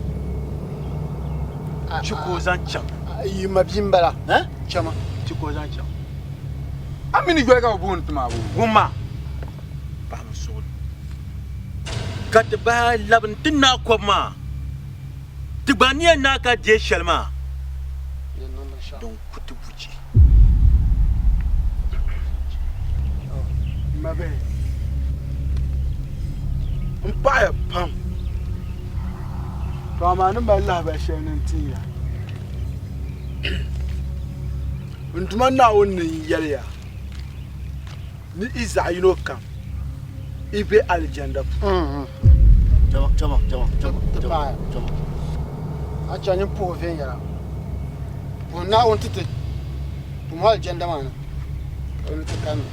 Chi ka o zaŋ chaŋ. Yi ma bia m-bala. Chama. Chi ka o zaŋ chaŋ. A mi ni yoli ka bɛ booni ti maa boo? Wumma, paɣimi suɣulo ka ti bahi labi n-ti Naa kɔbu maa. Ti gba ni yɛn naai ka deei shɛli maa, din ku ti buchi. M mabihi, m paɣiya pam, to amaa ni mali lahibali shɛli ni n tin ya. N Duuma Naawuni ni n yɛli ya ni yi zaɣ yino kam yi be alijanda puuni. Ti paaya. A chɛ nyin puhi viɛnyɛla. Puhi Naawuni ti ti puhimi alijanda maa ni ka o ni ti kanna.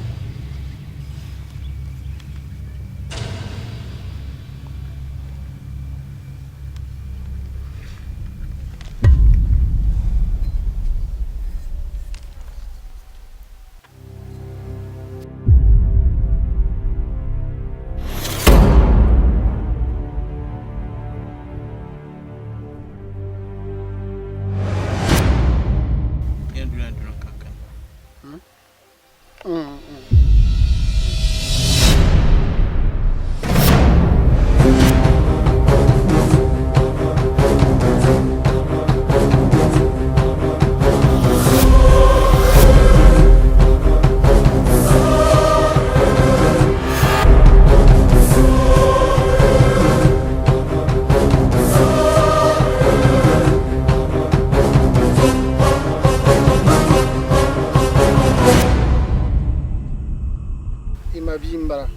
I ma bia m-bala,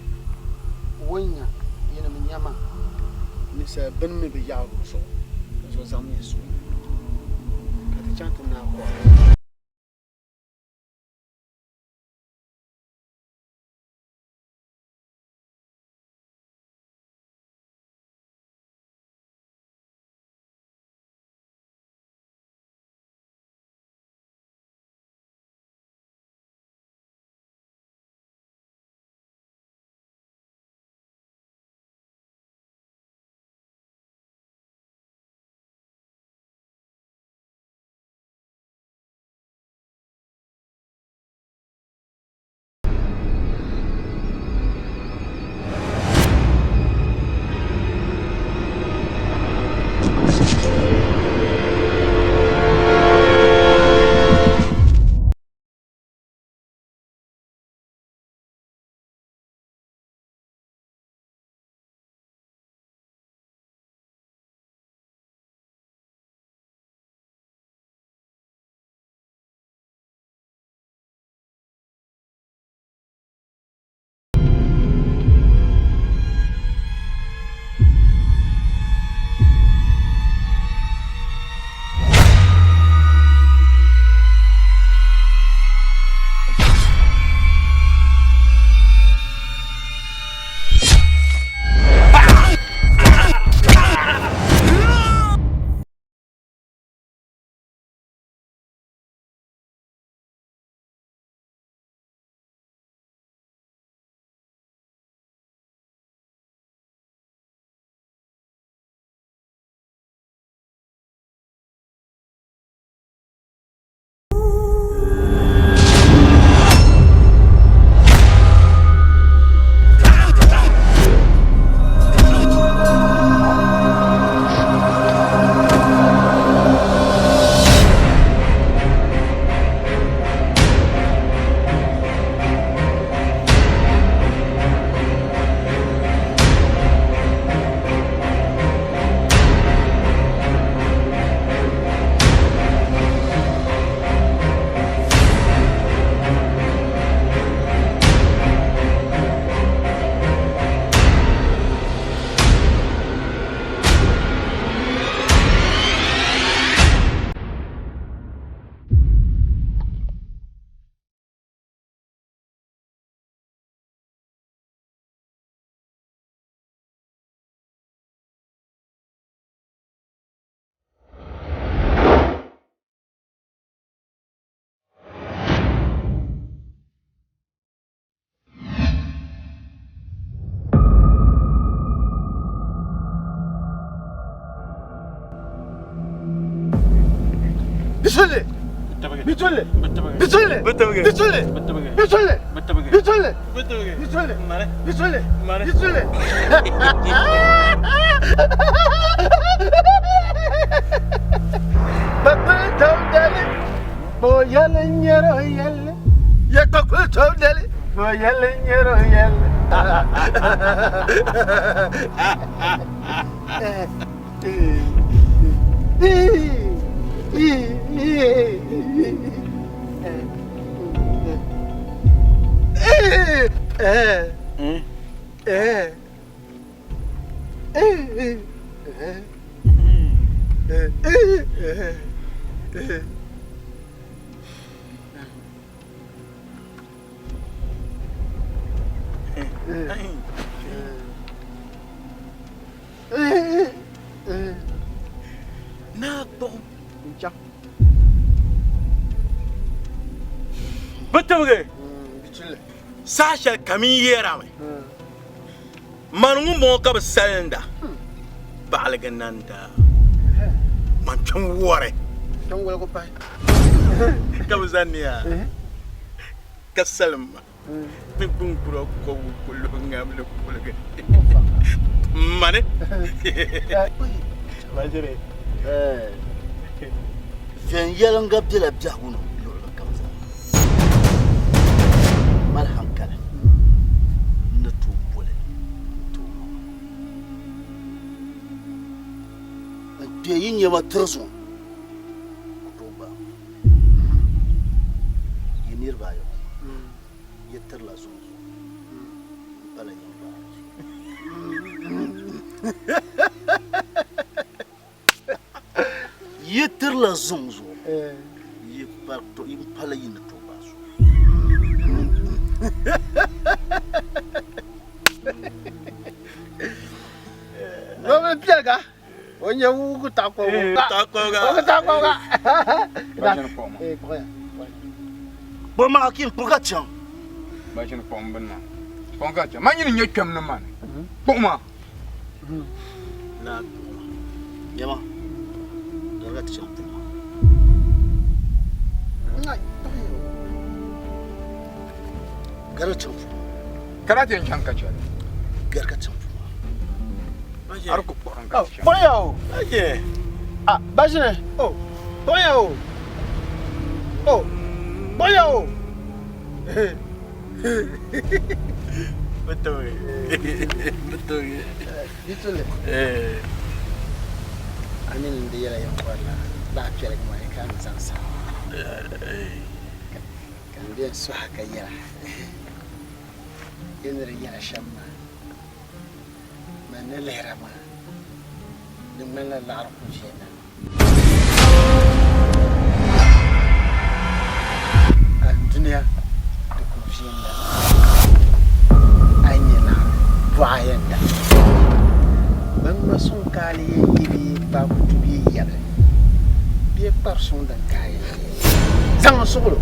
o ni nya yinim nya ma ninsal bini mi bi yaɣir o zuɣu, dinzuɣu zaŋmiya suhu ka ti chaŋ ti naai kɔɣili. Bitulli. Bitulli. Bitulli. Bitulli. Bitulli. Bitulli. Bitulli. Bitulli. Bitulli. Bakul tawdali. Bo yɛli nyɛro yɛli. Ya bakul tawdali. Bo yɛli nyɛro yɛli. Naa kpuɣim n-chaŋ. Bɛ tibigi saha shɛli kam n yɛrami, mani ŋumbɔŋɔ ka bɛ salinda baɣiligi nandaa, man kpɛm wɔri ka bɛ zani ya ka salim ma. Ni gbuŋkura kɔbigu ku luhi ŋamli kuligi mani. Viɛnyɛliŋga bela biɛhigu ni luɣili kam zaa. Mali hankali n-ni tooi boli n-ti o maŋa. N kpe yi nya ma tiri zuŋɔ, ku tooi gbaai ma. Yi niriba ayɔbu, yi tirila zuŋ zuɣu, m pala yin gbaari zuɣu. Yi tirila zuŋ zuɣu, yi pala yi ni tooi gbaai zuɣu. Piɛliga. O nyɛ wugu taɣikɔbiga. Wugu taɣikɔbiga. Kpuɣi ma Akim, kpuɣi ka chaŋ. Ba ʒini kpuɣi m bini maa. Kpuɣi ka chaŋ. Man nyini n-nyɛ kpɛm ni mani. Kpuɣi ma. Naa kpuɣi ma. Nyama, gariga ti chaŋ kpuɣi ma. Gariga chaŋ kpuɣi ma. Ka daa ti yɛn chaŋ ka chɛli. Gariga chaŋ kpuɣi ma. A di ku kpuɣirim ka ti chaŋ. Kpuɣiya o. Ah, Bajine. Oh, kpuɣiya o. Oh, kpuɣiya o. Bituli. A mini n di yɛla yɛn kɔrila lahi piɛligi maa ka a ni zaŋ saɣim ka n bɛn sɔha ka yɛra yi ni di yɛra shɛm maa. Man ni lihira maa, di ŋmanila laɣiri ku viɛnda. Andunia di ku viɛnda, a yi nya laɣiri bɔɣa yɛn da. Bɛ ŋma suŋ kaali yɛn yi bee kpaakutu bee yɛbili bee kpari suŋ din kaai zaŋ n suɣilo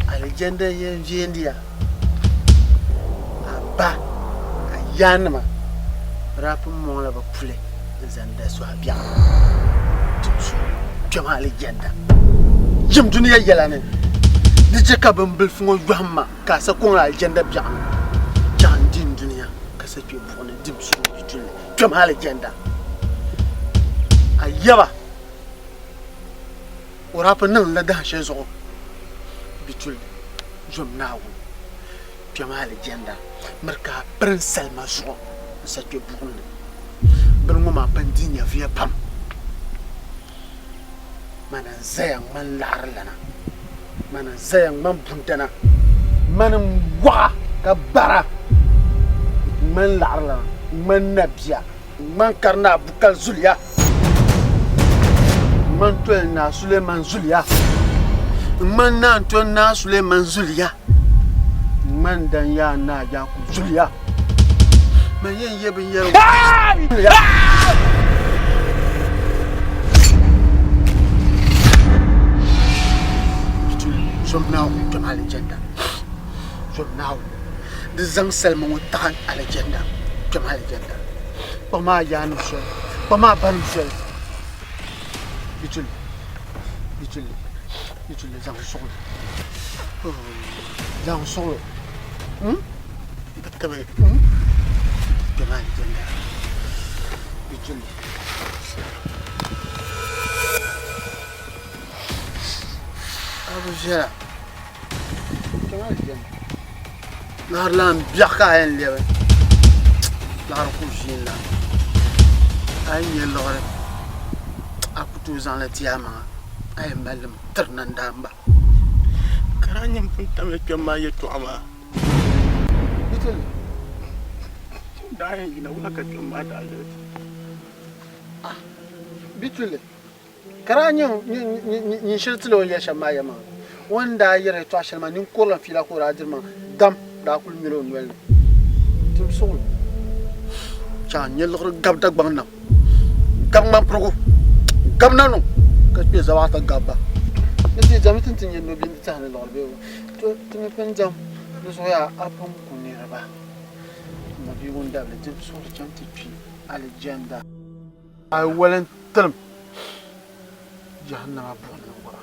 alijanda yɛn viɛndi ya. A ba, a yaanima daa pun mɔŋla bɛ puli n-zaŋ da sɔhi biɛɣu ti tu kpɛm alijanda. Jim dunia yɛla ni di chɛ ka bimbilifu ŋɔ yɔhim ma ka a sa kɔŋ alijanda biɛɣu ni. Chaŋ n-di n dunia ka sa kpe buɣu ni dim suhu yi duli kpɛm alijanda. A yaba o daa pun niŋ li dahin shɛli zuɣu bɛ tuli zom Naawuni kpɛm alijanda miri ka a piri n salima zuɣu n-sa kpe buɣim ni. Bini ŋɔ maa pun di nyɛviya pam. Mani n-zaya ŋmani laɣirilana, mani n-zaya ŋmani bundana, mani n-waɣa ka bara ŋmani laɣirilana, ŋmani nabia, ŋmani Karinaa Bukali zuliya. Ŋmani toli Naa Suleman zuliya. Ŋmani Naa Ntoli Naa Suleman zuliya. Ŋmani Dan Yaa Naa Yaakub zuliya. Man yɛn yɛ binyɛra zuliya. Zom Naawuni kpɛm alijanda. Zom Naawuni. Di zaŋ salima ŋɔ taɣi alijanda kpɛm alijanda. Kpam a yaannim soli, kpam a banim soli. Bituli. Bitulli, bitulli zaŋ suɣulo. Zaŋ suɣulo. Bi tibi kpɛ maa jɛnda. Bitulli. A bi viɛla. Kpɛ maa jɛnda. Laɣiri lan biɛɣu ka a yɛn lɛbi. Laɣiri ku ʒiin la. A yi nya liɣiri a ku tooi zaŋ li ti a maŋa a yɛn mali li mi tiri nandaamba. Ka daa nyɛ m pun tamya kpɛm maa yɛtɔɣa maa. Daa yɛn yina wula ka kpɛm maa daa yɛli ti? Bitulli, Ka daa nyɛ nyin shili tili o ni yɛli shɛm maa yɛlimaŋli. O ni daa yɛri yɛtɔɣ shɛli maa, ninkurilim fiila ka o daa diri maa, dam daa kul ŋmɛla o noli ni. Tim suɣilo chaŋ n-nyɛ liɣiri gabi Dagbaŋ nam, gabi ŋmampirigu, gabi nanuŋ, ka kpe Zabaɣita gabi ba. Ni ti diɛm ti ni ti nya nobia ni tɛha ni liɣiri bee o. To, ti mi pun diɛm di zuɣu yaa a pun ku niriba. M mabia ŋun dabili dim suɣilo chaŋ ti kpi alijanda. A yi wali n-tilim jahannama buɣim ni wara.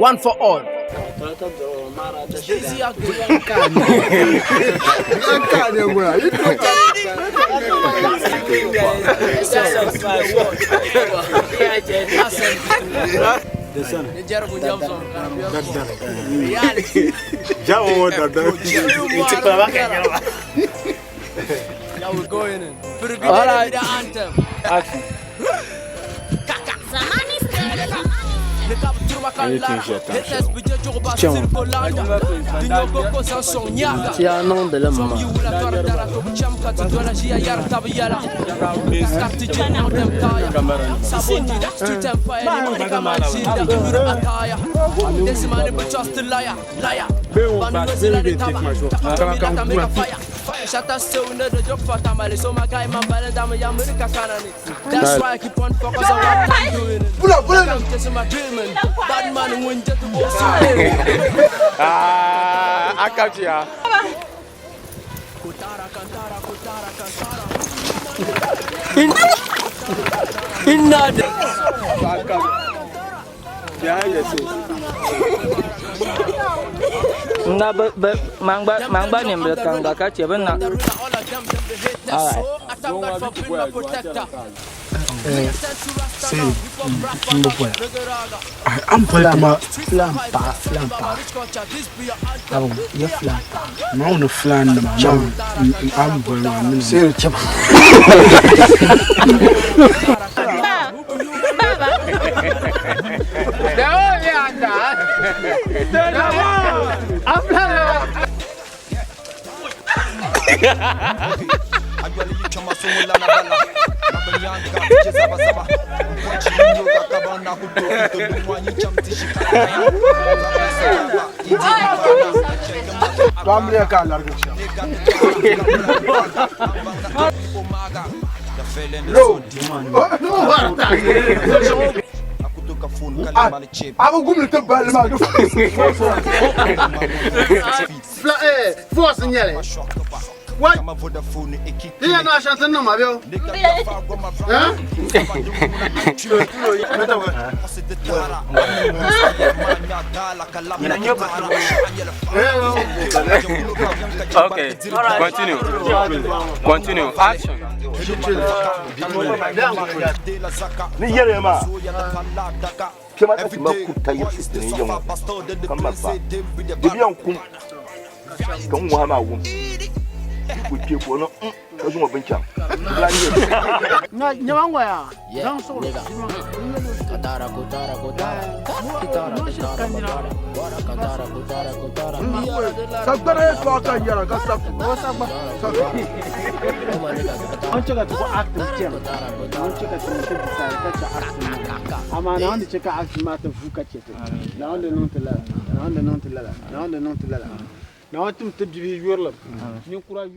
One for all. All right. Action. Ti a niŋdili m ma. That's why I keep on focus on what I'm doing. Pull up, pull up. I'm chasing my dream and bad man won't just go. Ah, I catch ya. Inna Na bɛ bɛ mangba mangba nimbili kaŋga ka chɛ bɛ na. All right. Am pali tuma filan paɣa filan paɣa abu ya filan paɣa maa wuni filan nima maa am boli maa mini Seri chɛma To an biliya k'a larigi shɛm. A bɛ gumli ti balli maa Fila force n nyɛli. What? Iya na shanti niŋ ma bɛ o? Okay, continue. Continue. Action. Ni yɛrɛ maa kpɛma ka ti ma ku ta yiɣisi ti ni yiŋ ka ma fa di bi yɛn kum ka n ŋɔha maa wum ku kpe ka o niŋ ka zaŋ o bini chaŋ Nyɛma ŋɔya. Yeah, nigga. Katara, kotara, kotara. Kitara, kitara, kotara. Bora, katara, kotara, kotara. Sagbana ye tɔgɔ ka yɛrɛ ka sa An chɛ ka ti ku acting chɛm. An chɛ ka ti ti decide ka chɛ acting maa. Amaa Naawuni di chɛ ka acting maa ti vu ka chɛ ti. Naawuni di niŋ ti lala. Naawuni di niŋ ti lala. Naawuni di niŋ ti lala. Naawuni tim ti bibihi yurilim. Ninkura.